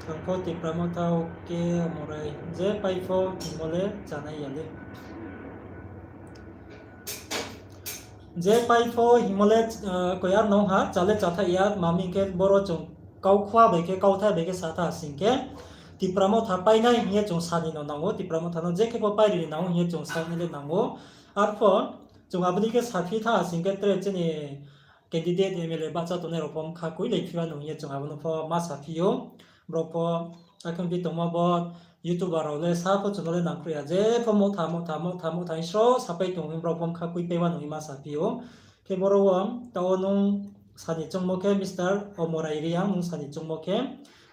Ang pho Tipra Motha, okay, Morai. Je pai pho hingmo le chánai ya le. Je pai pho hingmo le, ah, koyar nong ha, chá le cháthaih ya, ma mi khe boro chung kaukhua bai khe, kauthai bai khe sa tha sing khe, Tipra Motha painai hing ye chung sa ni no nang ou, Tipra Motha no je khe pho pairi ni nang ou hing ye chung sa ni le nang ou. Arpho chung abo dei khe saphi tha sing khe tre chini candidate M L A bahcha tongnai rao pho bkha kuilai phi wa nung hing ye chung abo no pho ma saphi ou. Brao pho akhe bi tongmo bo YouTuber rao le sa pho chung no le nangkhruh ya, je pho Motha, Motha, Motha, Motha hing sro sapai tong hing brao pho bkha kui pai wa nung hing ma saphi ou. Khe boro wo taoh wo nung sa ni choungmo khe Mister Omorai Reang nung sa ni choungmo khe,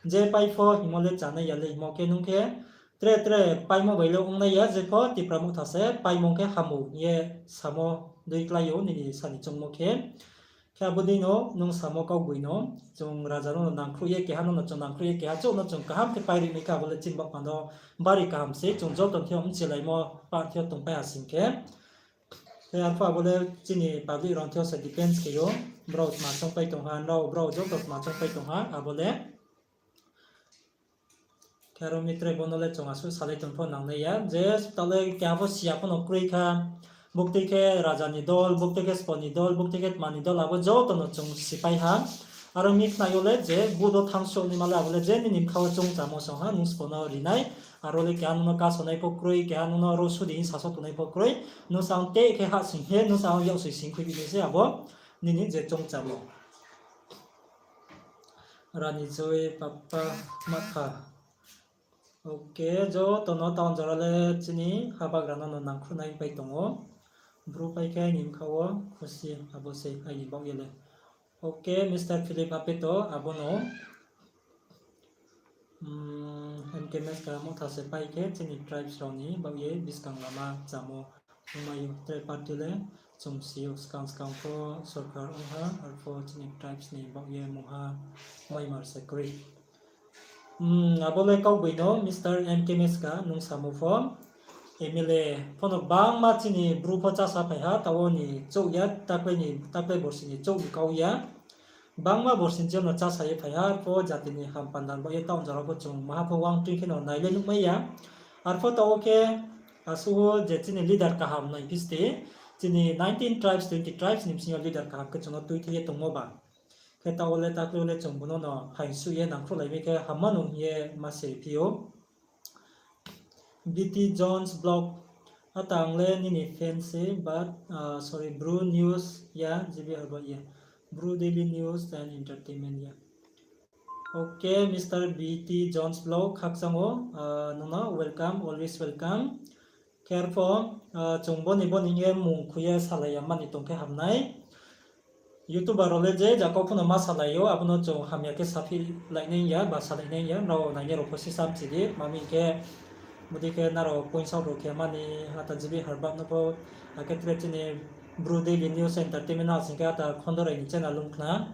je pai pho hingmo le chánai ya le hingmo khe nung khe tre tre paimo bai le ong nai ya, je pho Tipra Motha se paimo khe hamo hing ye samo dei klái ou nini sa ni choungmo khe. Khe abo dei no nung samo kaugboi no, chung raja no nangkhruh ye keha no, no chung nangkhruh ye keha chouh no chung kaham khe pairi mai khe abo le chini baoh panda wo bari kaham sei, chung joto thing yo mchilaimo pah thing yo tongpai ha sing khe. Khe arpho abo le chini public rao thing yo se depends khe ou, brao tma choungpai tong ha, nrao brao joto tma choungpai tong ha, abo le. Khe aro mi tre bo no le chung asuh salai tong pho nangnai ya, je taoh le keha pho siya pho no kroi kha, buktui khe raja ni dol, buktui khe sbo ni dol, buktui khe tma ni dol, abo joto no chung sipai ha. Aro mi khna yo le je vote wo thanngsuh naima le abo le je nini bkha wo choungchamo song ha, nung sbo no ri nai. Aro le keha nung no kasonai pho kroi, keha nung no ro sudi hing sasaoh tongnai pho kroi. Nung sa ang tei khe hahsoing khe, nung sa ang yaksoi sing khui bi nai se abo nini je choungchamo. Rani Joy, Papa Matha. Okay, joto no taoh jora le chini habagra no no nangkhruh nai pai tong ou. Bru pai khe aini bkha wo khusi abo se aini baoh ye le. Okay, Mister Philip Apeto, abo no, mm, M K Meska Motha se pai khe chini tribes rao ni baoh ye buskang lama chamo ongmai ou, tre party le Chung si ou, skang skang pho sorkar ong ha, arpho chini tribes ni baoh ye mungha maimar se kroi. Hmm, abo le kaugboino Mister M K Meska, nung samo pho. M L A pho no bangma chini bru pho chasa phai ha, taoh wo ni chouh ya, taklai ni, taklai borsi ni chouh ni kau ya. Bangma borsi ni chouh no chasa ye phai ha, arpho jati ni ham panda baoh ye taoh jora pho chung maha pho wang tui khe no nai le nuhmai ya. Arpho taoh wo khe, asuh wo je chini leader kaham nai phisti, chini nineteen tribes, twenty tribes ni bsing yo leader kaham khe chung no tuithe ye tongmo ba. Khe taoh wo le taklai wo le chung bung no no phaing suh ye nangkhruhlai mi khe hamma nung hing ye ma se phi ou. B T Jones Vlog, ata ang le nini fan se, but, ah, sorry, Bru News ya, G B Harba ya. Bru Daily News and Entertainment ya. Okay, Mister B T Jones Vlog, khakchang ou, ah, nung no welcome, always welcome. Khe arpho, ah, chung boni boni hing ye mung khui ye salai ya mani tong khe ham nai. YouTuber rao le je ja kau pho no ma salai ou, abo no chung hamya khe saphi lai nai ya, ba salai nai ya, nrao nainai rao pho sisa mchi di, ma mi hing khe, bodei khe nrao point out rao khe mani, ata G B Harba no pho, akhe tre chini Bru Daily News Entertainment no sing khe ata Khondorai ni channel ong khna.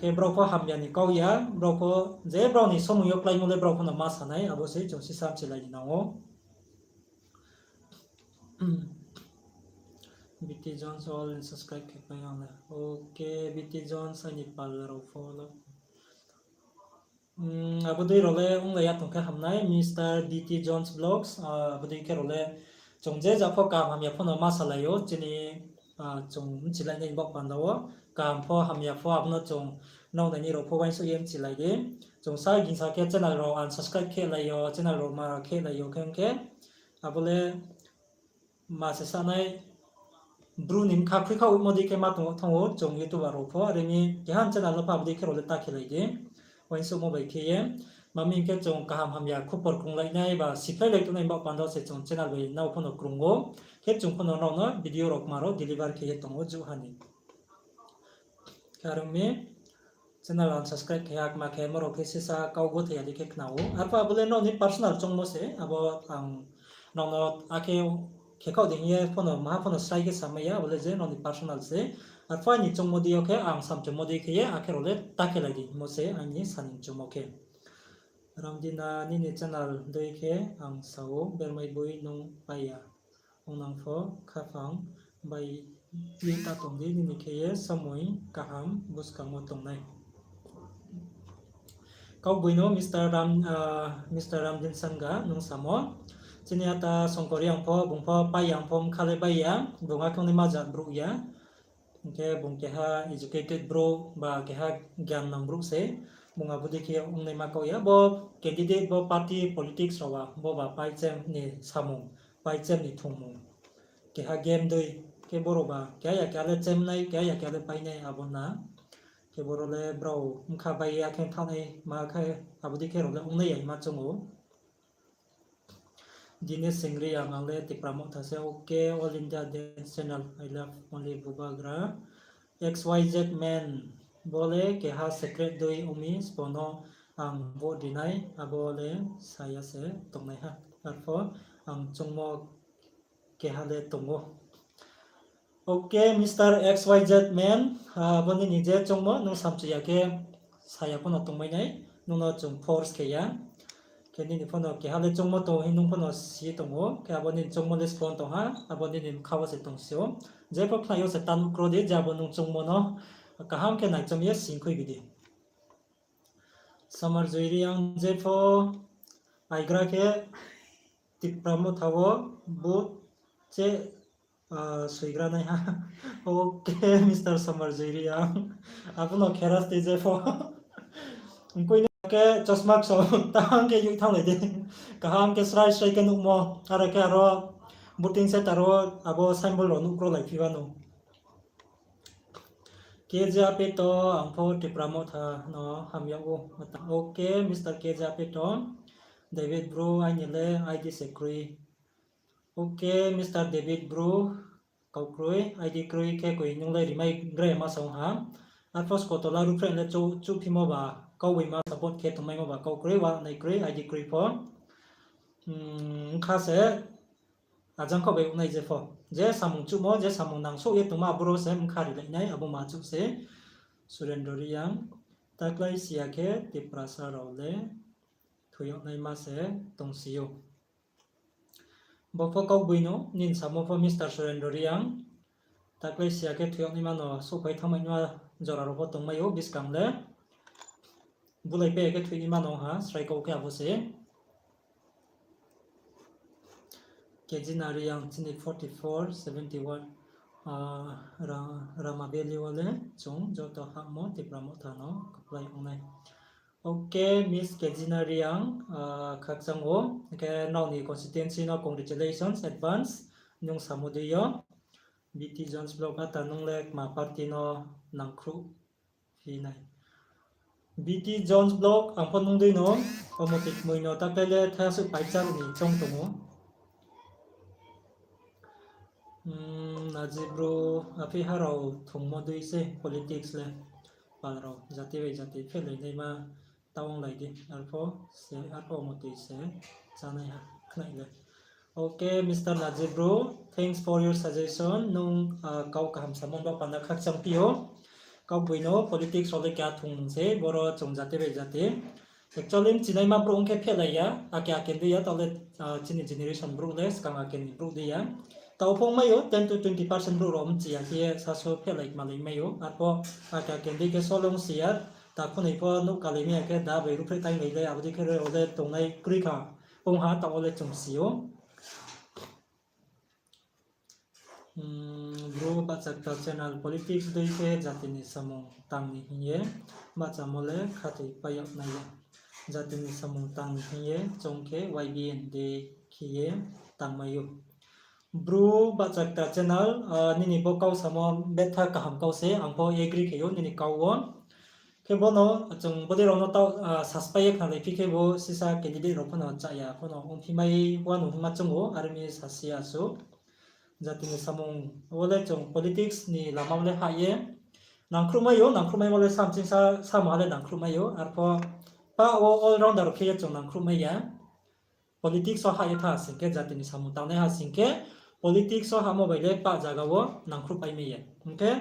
Khe brao pho hamya ni kau ya, brao pho je brao ni somoi yo kláimo le brao pho no ma sa nai, abo se chung sisa mchi lai di nang ou. B T Jones all in subscribe khe pai ang le. Okay, B T Jones aini pal rao pho lo. Hmm, abo dei rao le onglai ya tong khe ham nai, Mister B T Jones Vlogs, ah, abo dei khe rao le chung je ja pho kaham hamya pho no ma salai ou, chini, ah, chung mchilai nai baoh panda wo, kaham pho hamya pho abo no chung nrao nainai rao pho uaingsouh ye mchilai di. Chung sa gingsa khe channel rao unsubscribe khe lai yo, channel rao ma khe lai yo khe ong khe, abo le ma se sa nai, bru ni bkha khuikhaohmo dei khe ma tong ou, chung YouTuber rao pho, are mi keha channel no pha abo dei khe rao le ta khe lai di. Uaingsouhmo bai khe ye, ma mi hing khe chung kaham hamya khupor krunglai nai ba siphlai lai tongnai baoh panda se chung channel bai nrao pho no krung ou. Khe chung pho no nrao no video rao kma rao deliver khe ye tong ou juh ha ni. Khe are ong mi, channel unsubscribe khe ya kma khe, mo rao khe sisa kau gothai ya dei khe khna ou. Arpho abo le nrao ni personal choungmo se, abo ang nrao no akhe khe khaoh di hing ye pho no, maha pho no srai khe samai ya, abo le je nrao ni personal se. Arpho aini choungmo dei yo khe ang samchumo dei khe ye, akhe rao le ta khe lai di, mo se aini saning chumo khe. Ramdina nini channel dei khe ang sa ou, bermai boi nung pai ya. Ongnang pho khaphang bai ye ta tong di, nini khe ye somoi kaham buskang wo tongnai. Kaugboino Mister Ram, ah, Mister Ramdin Sangha nung samo. Chini ata Songkor yang pho, bung pho pai yang pho, bkha le bai ya, bung akhe ongnaima jat brouh ya. Hing khe bung keha educated brouh ba keha gyan nang brouh se, bung abo dei khe ongnaima kau ya. Bo candidate, bo party politics rao ba, bo ba paichem ni samung, paichem ni thungmung. Keha game dei, khe boro ba keha ya keha le chemnai, keha ya keha le painai abo na. Khe boro le brao bkha bai ya khe thanngnai ma khe abo dei khe rao le ongnai ya hima choung ou. Dinesh Singri, ang le Tipra Motha se, okay, All India Dance Channel, I love only Bubagra. X Y Z Man, bo le keha secret dei ong mi, sbo no ang vote ri nai, abo le sa ya se tongnai ha. Arpho ang choungmo keha le tong ou. Okay, Mister X Y Z Man, ah, bo nini je choungmo nung samchu ya khe sa ya pho no tongmai nai, nung no chung force khe ya. Khe nini pho no keha le choungmo tong hing nung pho no si tong ou, khe abo nini choungmo le sbo tong ha, abo nini bkha wo se tong si ou. Jepho khnai yo se ta nuh kro di, je abo nung choungmo no kaham khe naichom ye sing khui bi di. Samar Jui Reang, jepho aigra khe Tipra Motha wo vote che, ah, soigra nai ha. Okay, Mister Samar Jui Reang, abo no kheras tei jepho. Mkoih ni khe chosma kso tang khe yoi thannglai di. Kaham khe srai srai khe nuhmo. Aro khe aro voting center wo abo symbol rao nuh kro lai phi ba no. K J Apeto, ang pho Tipra Motha no hamya ou. Okay, Mister K J Apeto, David Bru, aini le I D se kroi. Okay, Mister David Bru, kau kroi, I D kroi khe koi nung le rimai grai ma sa ong ha. Arpho skotola ruhphreh le chu, chuhphimo ba, kau bai ma support khe tongmaimo ba, kau kroi, wa nai kroi, I D kroi pho. Hmm, kha se, ajang khaoh bai ong nai je pho. Je samung chuhmo, je samung nangsouh ye tongma aboro se bkha rilai nai, abo ma chuh se. Surendra Reang, taklái si ya khe Tiprasa rao le thoi yag naima se tongsi ou. Bo pho kaugboino, nini samo pho Mister Surendra Reang. Taklái si ya khe thoi yag naima no souhphai thanngmai naima jora rao pho tongmai ou buskang le. Bulaipai ya khe thoi naima no ha, srai kau khe abo se. Kejina Reang chini forty four, seventy one, ah, Ra-, Rama Valley wo le chung joto hahmo Tipra Motha no kaplai ong nai. Ok, Miss Kejina Reang, ah, khakchang ou, hing khe nrao ni constituency no congratulations advance, nung samo dei yo. B T Jones Vlog, ata nung le kma party no nangkhruh phi nai? B T Jones Vlog, ang pho nung dei no, omo tui kmoi no taklái le thasuh paichar ni choung tong ou. Hmm, naji bru, aphi ha rao thungmo dei se politics le. Pal rao jati bai jati phehlai naima ta onglai di, arpho se, arpho omo tui se chánaiha khnai le. Ok, Mister Naji bru, thanks for your suggestion. Nung, ah, kau kaham samo ba panda khakchang phi ou. Kaugboino politics rao le keha thung se, boro chung jati bai jati. Actually, mchinaima brouh ong khe phehlai ya, ake ake dei ya, taoh le, ah, chini generation brouh le, skang ake ni brouh dei ya. Taoh pho ongmai ou, ten to twenty percent brouh rao mchi ya khe ye sasu phehlai kmalai mai ou. Arpho ake ake dei khe solo ongsi ya, takhu noi pho nouh kalai mai ya khe da bai ruhphreh tainglai le, abo dei khe rao le tongnai kroi kha, ong ha, taoh wo le chung si ou. Hmm, bru bahchakta channel politics dei khe jati ni samung tang ni hing ye, bahchamo le khathoi pai yag nai ya. Jati ni samung tang ni hing ye choung khe Y B N dei khe ye tangmai ou. Bru bahchakta channel, ah, nini bo kau samo betha kaham kau se, ang pho agree khe ou nini kau wo. Khe bono chung bodei rao no taoh, ah, subscribe ye khnalai phi khe bo sisa candidate rao pho no chaya pho no ongphi mai wano hingma choung ou, are mi sasi ya su. Jati ni samung wo le chung politics ni lama wo le hah ye nangkhruh mai ou, nangkhruh mai wo le samching sa, samo ha le nangkhruh mai ou, arpho pa wo all rounder rao khe ye chung nangkhruh mai ya. Politics wo hah ye tha sing khe, jati ni samung tangnai ha sing khe, politics wo hahmo bai le pah zaga wo nangkhruh pai mai ya. Hing khe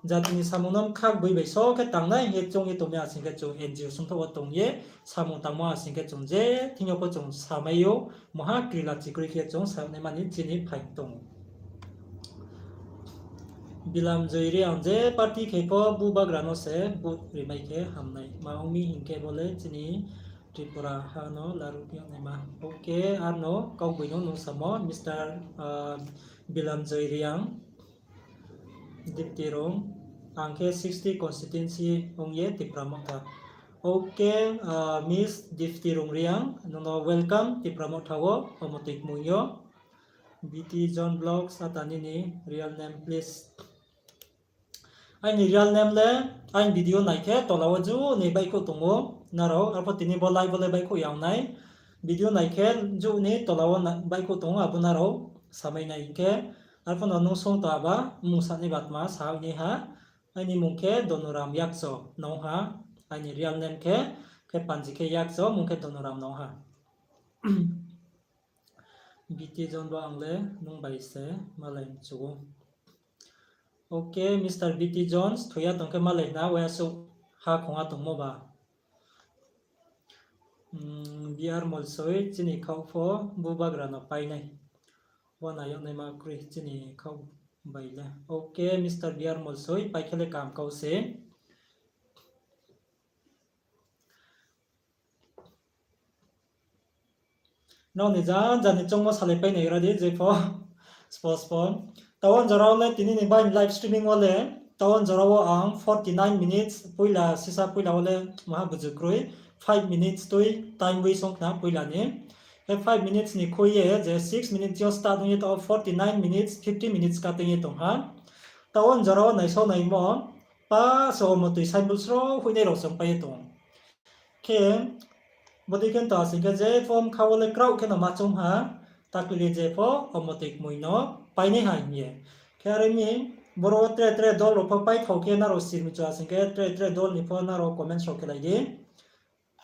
jati ni samung no bkha boi bai so khe tangnai hing ye choung ye tongmai ha sing khe chung N G O sungthaoh wo tong ye, samung tangmo ha sing khe chung je thing yo pho chung samai ou, maha krila chikroi khe chung sa yag naima ni chini phaing tong ou. Bilam Joy Reang, je party khe pho bubagra no se vote rimai khe hamnai ma ong mi hing khe bo le chini Tripura ha no laruh yag naima. Ok, arno kaugboino nung samo, Mister, ah, Bilam Joy Reang, Dipti Rung, ang khe sixty constituency ong ye Tipra Motha. Ok, ah, Miss Dipti Rung Reang, nung no welcome Tipra Motha wo, omo tui kmoi yo. B T John Vlogs, ata nini real name please. Aini real name le, aini video nai khe tola wo ju ni baihkhouh tong ou nrao, arpho tini bo live wo le baihkhouh ya ong nai. Video nai khe ju ni tola wo na-, baihkhouh tong ou, abo nrao samai nai hing khe. Arpho no nung sung tong aba, mmung sa ni ba tma sa nai ha. Aini mmung khe Donuram Yakcho nung ha. Aini real name khe, khe panji khe Yakcho, mmung khe Donuram nung ha. B T John bo ang le nung bai se malai mchu ou. Ok, Mister B T Jones, thoi ya tong khe malai na, waiha suh ha khong ha tongmo ba. Hmm, B R Molsoi, chini khaoh pho bubagra no pai nai. Wana yag naima kroi chini khaoh bai le. Ok, Mister B R Molsoi, pai khe le kaham kau se. Nrao ni janja ni choungmo salai pai nai ra di, je pho. Spo spo. Taoh wo jora wo le tini ni bai live streaming wo le, taoh wo jora wo ang forty nine minutes, poila sisa poila wo le maha buju kroi, five minutes tui time waste ong khna poila ni. Khe five minutes ni khui ye, je six minutes yo start ong ye, taoh wo forty nine minutes, fifty minutes ka tong ye tong ha. Taoh wo jora wo naisao naimo, pa so omo tui symbol sro hoihnai rao se ongpai ye tong. Khe, bodei khe ta sing khe je pho bkha wo le kraoh khe no ma choung ha, takli le je pho omo tui kmoi no painai ha hing ye. Khe are mi, boro wo tre tre dol rao pho paithao khe nrao sirmi chu a sing khe tre tre dol ni pho nrao comments rao khelai di.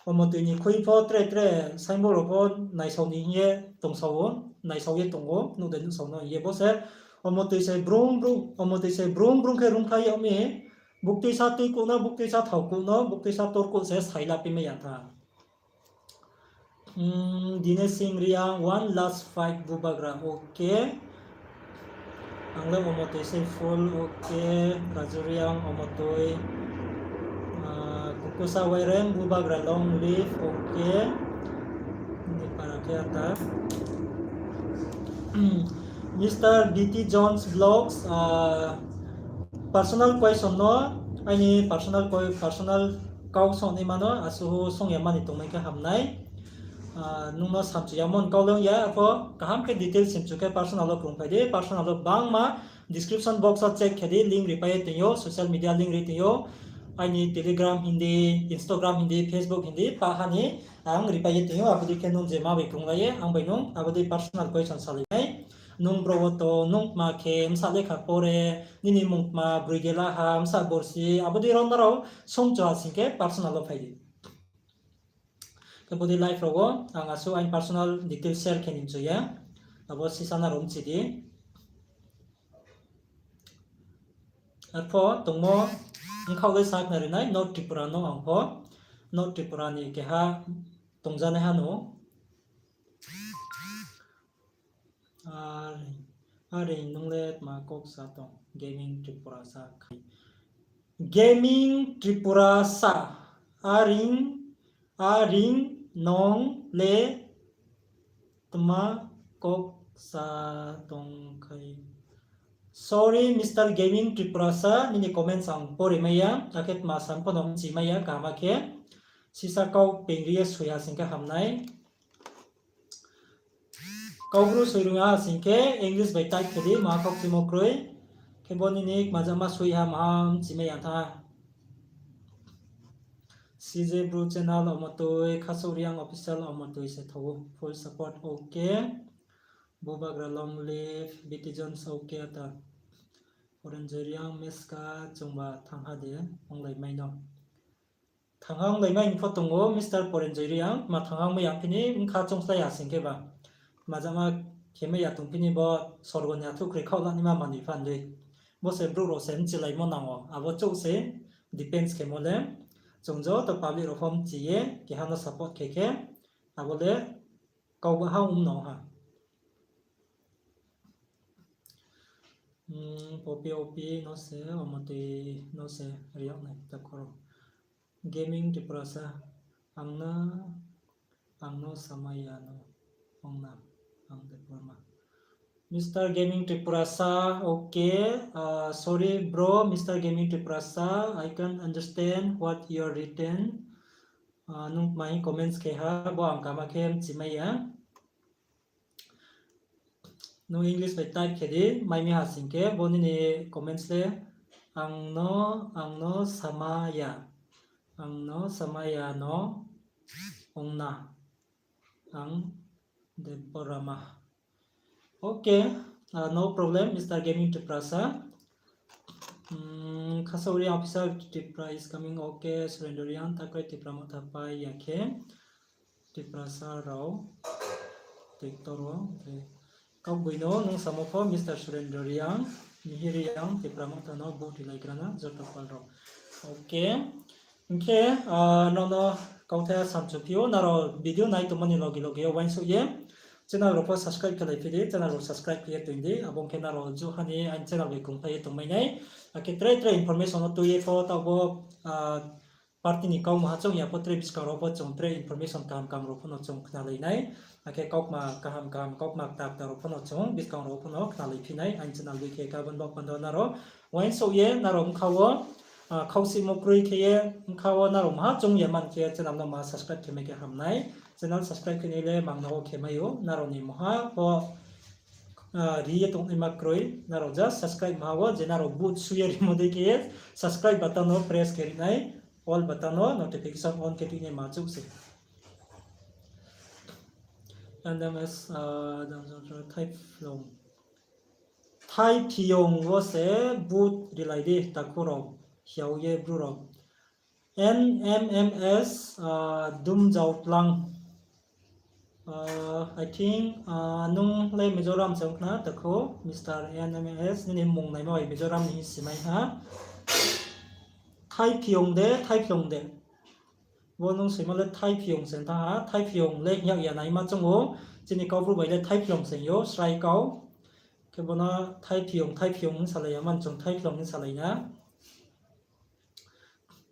Omo tui ni khui pho tre tre symbol rao pho naisao ni hing ye tongsao ou. naisao ye tong ou, nuh de nuhsao no hing ye bo se, omo tui se brung brung, omo tui se brung brung khe rungkhlai yag mi, buktui sa tui kuh no, buktui sa thao kuh no, buktui sa tor kuh se saila pi mai ya tha. Hmm, Dinesh Singh Riang, one last fight bubagra, okay. Ang le omo tui se full, okay. Raju Riang, omo tui. Ah, Kukusa Wairem, bubagra long live, okay. Ni para khe ata. Mister B T Jones Vlogs, ah, personal question no, aini personal koi-, personal kau songnaima no asuhu song ya mani tongmai khe hamnai. Ah, nung no samchu ya mon kau le ong ya, arpho kaham khe details simchu khe personal wo krungphai di, personal wo bangma description box wo check khe di, link ripai ye tong ou, social media link ri tong ou, aini Telegram hing di, Instagram hing di, Facebook hing di, pa ha ni ang ripai ye tong ou, abo dei khe nung je ma bai krunglai ye, ang bai nung abo dei personal question salai nai. Nung bro wo tong, nung tma khe, bsa lekha pore, nini mung tma, broi gela ha, bsa borsi, abo dei rao nrao songchu ha sing khe personal wo phai di. Khe bo dei live rao wo ang asuh aini personal details share khe ni mchu ya. Abo sisa nrao mchi di. Arpho tongmo bkhaoh le sakhnari nai, North Tripura no ang pho. North Tripura ni keha tongjanaiha no. Are, are nung le tma kok sa tong, Gaming Tripura sa khai. Gaming Tripura sa, are, are nung le tma kok sa tong khai. Sorry, Mister Gaming Tripura sa, nini comments ang pori mai ya, akhe tma sa pho no mchi mai ya, kaham khe. Sisa kau pengri ye soi ha sing khe hamnai. Kaubru soi rung ya sing khe English bai type khe di, maha khaukchimo kroi. Khe bo nini kmajama soi ha maha mchi mai ya tha. C J Bru channel omo tui, Khasouh Reang official omo tui se thou, full support, okay. Bubagra long live, B T Jones, okay ata. Porenjoy Reang meska chungba thangha de, onglai mai no. Thangha onglai mai ni pho tong ou, Mister Porenjoy Reang, ma thangha mai ya phini, bkha choungslai ya sing khe ba. Kmajama khe mai ya tong phini bo, sorgo ni athuh kroi khaoh la naima manoi phan dei. Bo se brouh rao se mchilaimo nang ou, abo chouh se depends khemo le. Chung joto public rao pho mchi ye, keha no support khe khe, abo le kau baha ong nang ha. Hmm, Popi Opi no se, omo tui no se, riak nai, takhu rao. Gaming Tiprasa, ang no, ang no samaya no, ong na, ang de porma. Mister Gaming Tiprasa, okay, ah, sorry bro, Mister Gaming Tiprasa, I can't understand what you are written. Ah, nung tma hing comments khe ha, bo ang kama khe mchimai ya. Nung English bai type khe di, mai mi ha sing khe, bo nini comments le, ang no, ang no samaya, ang no samaya no, ong na, ang Debbarama. Okay, uh, no problem, Mister Gaming Tiprasa. Hmm, Khasauri officer Tipra is coming, okay, Surendra Reang, Takai Tipra Motha pai ya khe. Tiprasa rao, Tiktok rao, okay. Kaugboino nung samo pho Mister Surendra Reang, Mihir Reang, Tipra Motha no vote rilaigra na, joto pal rao. Okay. Hing khe, ah, nono kauthai samchuphi ou, nrao video nai tongmani loge loge yo uaingsouh ye channel rao pho subscribe khe laiphi di, channel rao subscribe khe ye tong di, abo ong khe nrao juhani aini channel bai krungphai ye tongmai nai. Akhe tre tre information no tui ye pho taoh bo, ah, party ni kau maha choung ya pho tre buskang rao pho chung tre information kaham kaham rao pho no chung khnalai nai. Akhe kaukma kaham kaham, kaukma kta kta rao pho no chung buskang rao pho no khnalaiphi nai, aini channel bai khe kabon bo panda nrao uaingsouh ye nrao bkha wo, ah, khausimo kroi khe ye, bkha wo nrao maha choung ya man khe channel no maha subscribe khe mai khe ham nai. Channel subscribe khe nai le mang no wo khe mai ou, nrao ni maha pho, ah, ri ye tongnaima kroi, nrao just subscribe maha wo je nrao vote sui ye rimo dei khe ye subscribe button no press khe ri nai, all button no notification on khe tuinai ma chouh se. N M S, ah, Thaiphlung. Thaiphiung wo se vote rilai di takhu rao, hiao ye bru rao. N M M S, ah, Dumjaotlang. Uh, I think, uh, nung le Mizoram se ong khna, takhu, Mister N M S, nini mung naima bai Mizoram ni hing simai ha. Thaiphiong de, Thaiphlong de. Bo nung soimo le Thaiphiong se tha ha, Thaiphiong le hing ya naima chung ou, chini Kaubru bai le Thaiphlong se yo, srai kau. Khe bo no Thaiphiong, Thaiphiong hing salai ya man chung Thaiphlong hing salai na.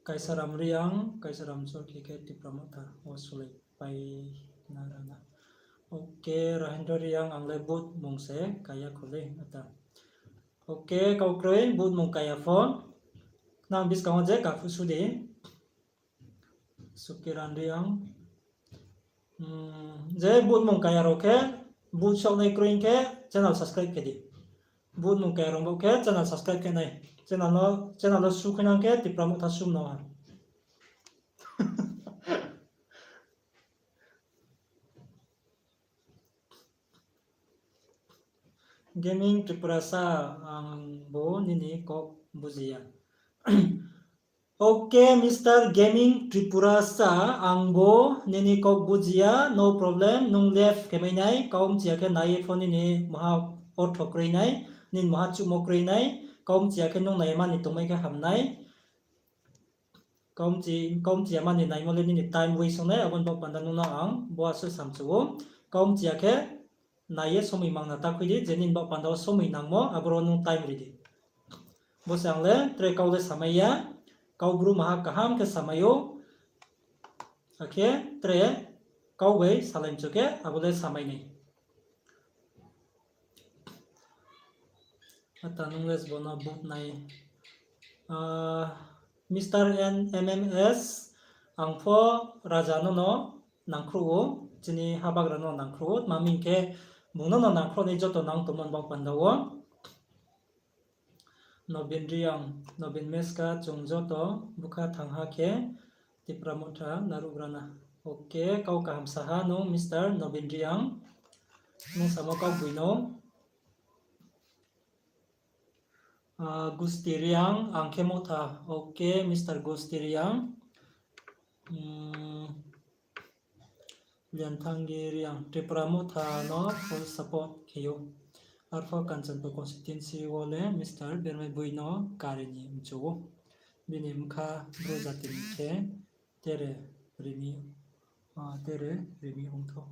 Kaisaram Reang, Kaisaram Chorkhi khe Tipra Motha, o sulai pai na rana. Okay, Rahendra Reang, ang le vote mung se kaya kho le, ata. Okay, kau kroi, vote mung kaya pho. Nang buskang wo je kaphu su di. Sukiran Reang. Hmm, je vote mung kaya rao khe, vote saoh nai kroi khe, channel subscribe khe di. Vote mung kaya rao bo khe, channel subscribe khe nai. Channel no, channel no su khe nang khe, Tipra Motha sum no ha. Gaming Tripurasa, ang bo nini kok buji ya. Okay, Mister Gaming Tripurasa, ang bo nini kok buji ya, no problem, nung left khe mai nai, kau mchi ya khe nai ye pho nini maha ortho kroi nai, nini maha chuhmo kroi nai, kau mchi ya khe nung nai mani tongmai khe ham nai. Kau mchi, kau mchi ya mani naimo le nini time waste ong nai, abo ni baoh panda nung no ang bo asuh samchu ou. Kau mchi ya khe nai ye somoi mangna ta khui di, je nini baoh panda wo somoi nangmo, aboro nung time ri di. Bo se ang le tre kau le samai ya, Kaubru maha kaham khe samai ou, akhe tre kau bai salai mchu khe abo le samai nai. Ata nung le sbo no vote nai. Ah, Mister N M M S, ang pho raja no no nangkhruh ou, chini habagra no nangkhruh ou, tma hing khe bung no no nangkhruh ni joto nang tongmo ni baoh panda wo. Nobin Reang, Nobin Meska, chung joto bkha thang ha khe Tipra Motha naruh grana. Okay, kau kaham sa ha nung Mister Nobin Reang. Nung samo kau bui no. Ah, Gusti Reang, ang khe Motha. Okay, Mister Gusti Reang. Hmm. Lianthangi Reang, Tripura Motha no full support khe ou. Arpho Kanchanpur constituency wo le Mister Bermai bui no kari ni mchu ou. Bini bkha Bru jati ni khe tere rimi, ah, tere rimi ong thou.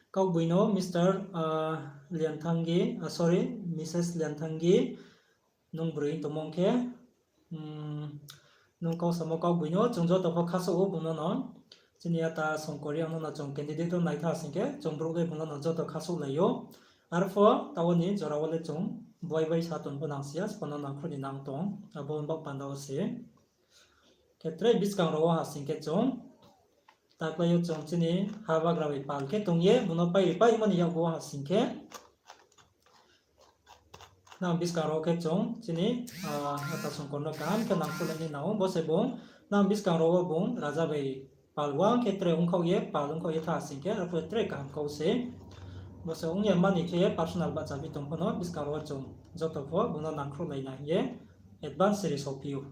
Kau bui no Mister, ah, Lianthangi, ah, sorry, Missus Lianthangi, nung broi tongmung khe, hmm, nung kau samo kau bui no, chung joto pho khasouh ou bung no no. Chini ata Songkor Reang no no chung candidate no naitha sing khe, chung brouh le bung no no joto khasouh lai ou. Arpho, taoh ni jora wo le chung buai bai sa tong pho nang si ya, sbo no nangkhruh ni nang tong, abo ni baoh panda wo se. Khe tre buskang rao wo ha sing khe chung, taklái yo chung chini habagra bai pal khe tong ye, bung no pairi paimo ni yakgu wo ha sing khe, nang buskang rao khe chung chini, ah, ata Songkor no kaham khe nangkhruhlai ni nang ou, bo se bung, nang buskang rao wo bung raja bai pal wang khe tre ongkhaoh ye, pal ongkhaoh ye tha sing khe, arphuh tre kaham kau se. Bo se ong ya mani khe ye personal bahchaphi tong pho no, buskang rao wo chung joto pho bung no nangkhruhlai na hing ye advance ri sophi ou.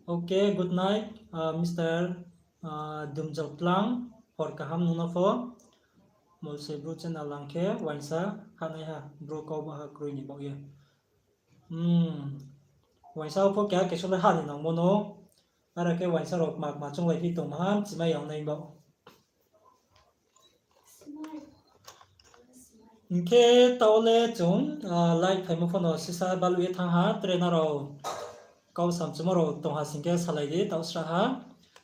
Okay, good night, ah, Mister, ah, Dumjotlang, hor kaham nung no pho. Molsoi Bru channel lang khe uaingsa hanaiha, Bru kau baha kroi ni baoh ye. Hmm. Uaingsa pho keha kesu le ha ni nangmo no. Are khe uaingsa rao kma kma chounglai phi tongma ha, chimai yang nai baoh. Hing khe taoh le chung, ah, live phaimo pho no sisa baluh ye thanng ha, tre nrao kau samchumo rao tong ha sing khe salai di, taoh sra ha,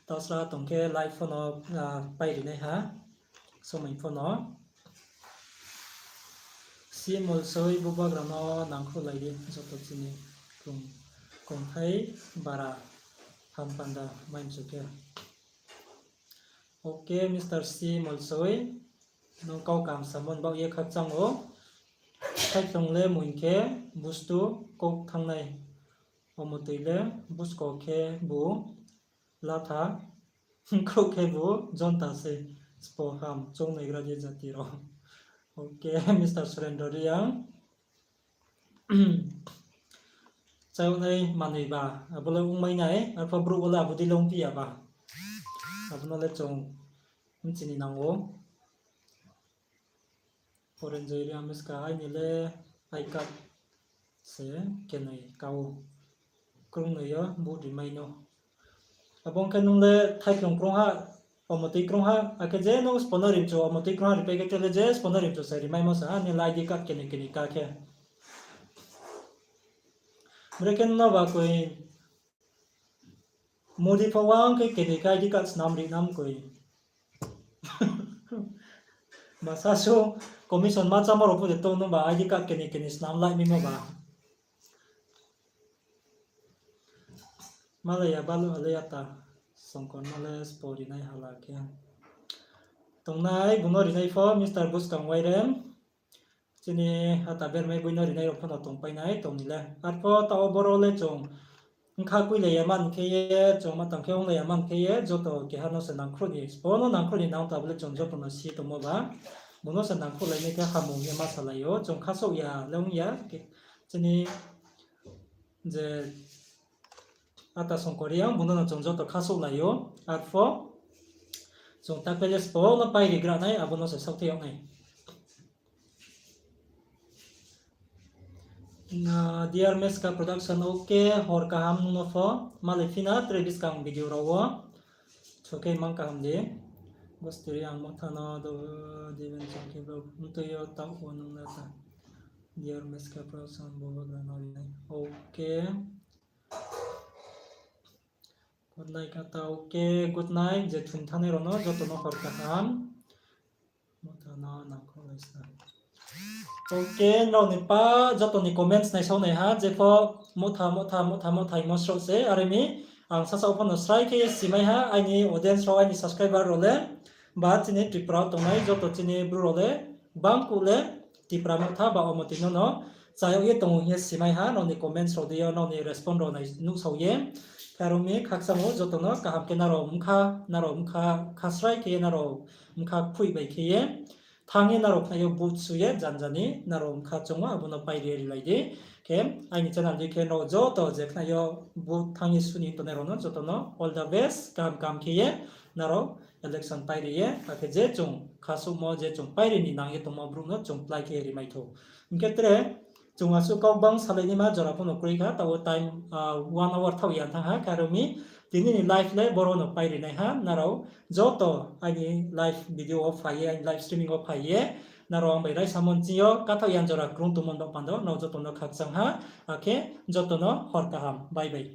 taoh sra tong khe live pho no, ah, pairi nai ha, somoi pho no. Si Molsoi bubagra no nangkhruhlai di, joto chini kung-, kungthai bara hampanda mai mchu khe. Okay, Mister C Molsoi, nung kau kaham samo ni baoh ye khakchang ou. Thaiphlung le mung khe bustu kouh thanngnai. Omo tui le busko khe bu latha, kouh khe bu jonta se, spo ham choungnaigra di jati rao. Okay, Mister Surendra Reang. Chaunai manoi ba, abo le ongmai nai, arphuh brouh wo le abo dei le ongphi ya ba. Abo no le chung bchini nang ou. Porenjoy Reang Miska, aini le I card se kenoi ka ou. Krungnoi yo vote rimai no. Abo ong khe nung le thaiklung krung ha, omotoi krung ha, akhe je nung sbo no rimchu omotoi krung ha ripai khe tre le je sbo no rimchu se rimaimo sa ha, aini le I D card kenoi kenoi ka khe. Brekhe nung no ba koi Modi pho wang khe kenoi ka I D card snam ri nam koi. Masa so commission ma chámo rao pho de tong no ba I D card kenoi kenoi snam lai mimo ba. Malaya balu alei ata, Songkor no le sbo rinai hala khe. Tongnai bung no rinai pho Mister Buskang Wairem. Chini ata bermai boi no rinai rao pho no tongpai nai tong ni le. Arpho taoh wo boro le chung bkha kuilai ya man khe ye, chung ma tang khe onglai ya man khe ye, joto keha no se nangkhruh ni, sbo no nangkhruh ni nang ta bo le chung joto no si tongmo ba. Bung no se nangkhruhlai nai khe hamung ye ma salai ou, chung khasouh ya le ong ya, chini je ata Songkor Reang, bung no no chung joto khasouhlai ou, arpho chung ta pele sbo no pairi gra nai, abo no se saohthai yag nai. Na, Dear Meska Production, okay, hor kaham nung no pho, malai phi na tre buskang video rao wo. Chokhe mang kaham di. Gosturi ang motha no do, Deven Chokhe bro, mtui yo taoh wo nung na ta. Dear Meska Production, bo bo gra no ri nai. Okay. Good night kata, okay, good night, je thum thanai rao no joto no hor kaham. Motha no nangkhruhlai sa. Okay, nrao ni pa joto ni comments naisao nai ha, jepho motha, motha, motha, motha hingmo sroh se, are mi ang sasaoh pho no srai khe ye simai ha, aini audience rao, aini subscriber rao le, ba chini Tripura wo tongnai joto chini Bru rao le, bangkuh le, Tipra Motha ba omotoi no no chayag ye tong ou hing ye simai ha, nrao ni comments rao dei yo, nrao ni respond rao nai nuhsao ye. Khe aro mi khakchang ou joto no kaham khe nrao bkha, nrao bkha khasrai khe ye nrao bkha kphoih bai khe ye. Thanng ye nrao khnai yo vote su ye janja ni nrao bkha choungmo abo no pairi ye rilai di. Khe aini channel dei khe nrao joto je khnai yo vote thanng ye su ni tongnai rao no joto no all the best, kaham kaham khe ye nrao election pairi ye, akhe je chung khasouhmo je chung pairi ni nang ye tongmo brouh no chung plái khe rimai thou. Hing khe tre chung asuh kau bang salai naima jora pho no kroi kha, taoh wo time, ah, one hour thaoh ya thanng ha, khe aro mi tini ni live le boro no pairi nai ha, nrao joto aini live video wo phai ye, aini live streaming wo phai ye, nrao ang bai raisamo nching yo kathaoh ya jora krung tongmo no pando, nrao joto no khakchang ha, akhe joto no hor kaham, bye bye.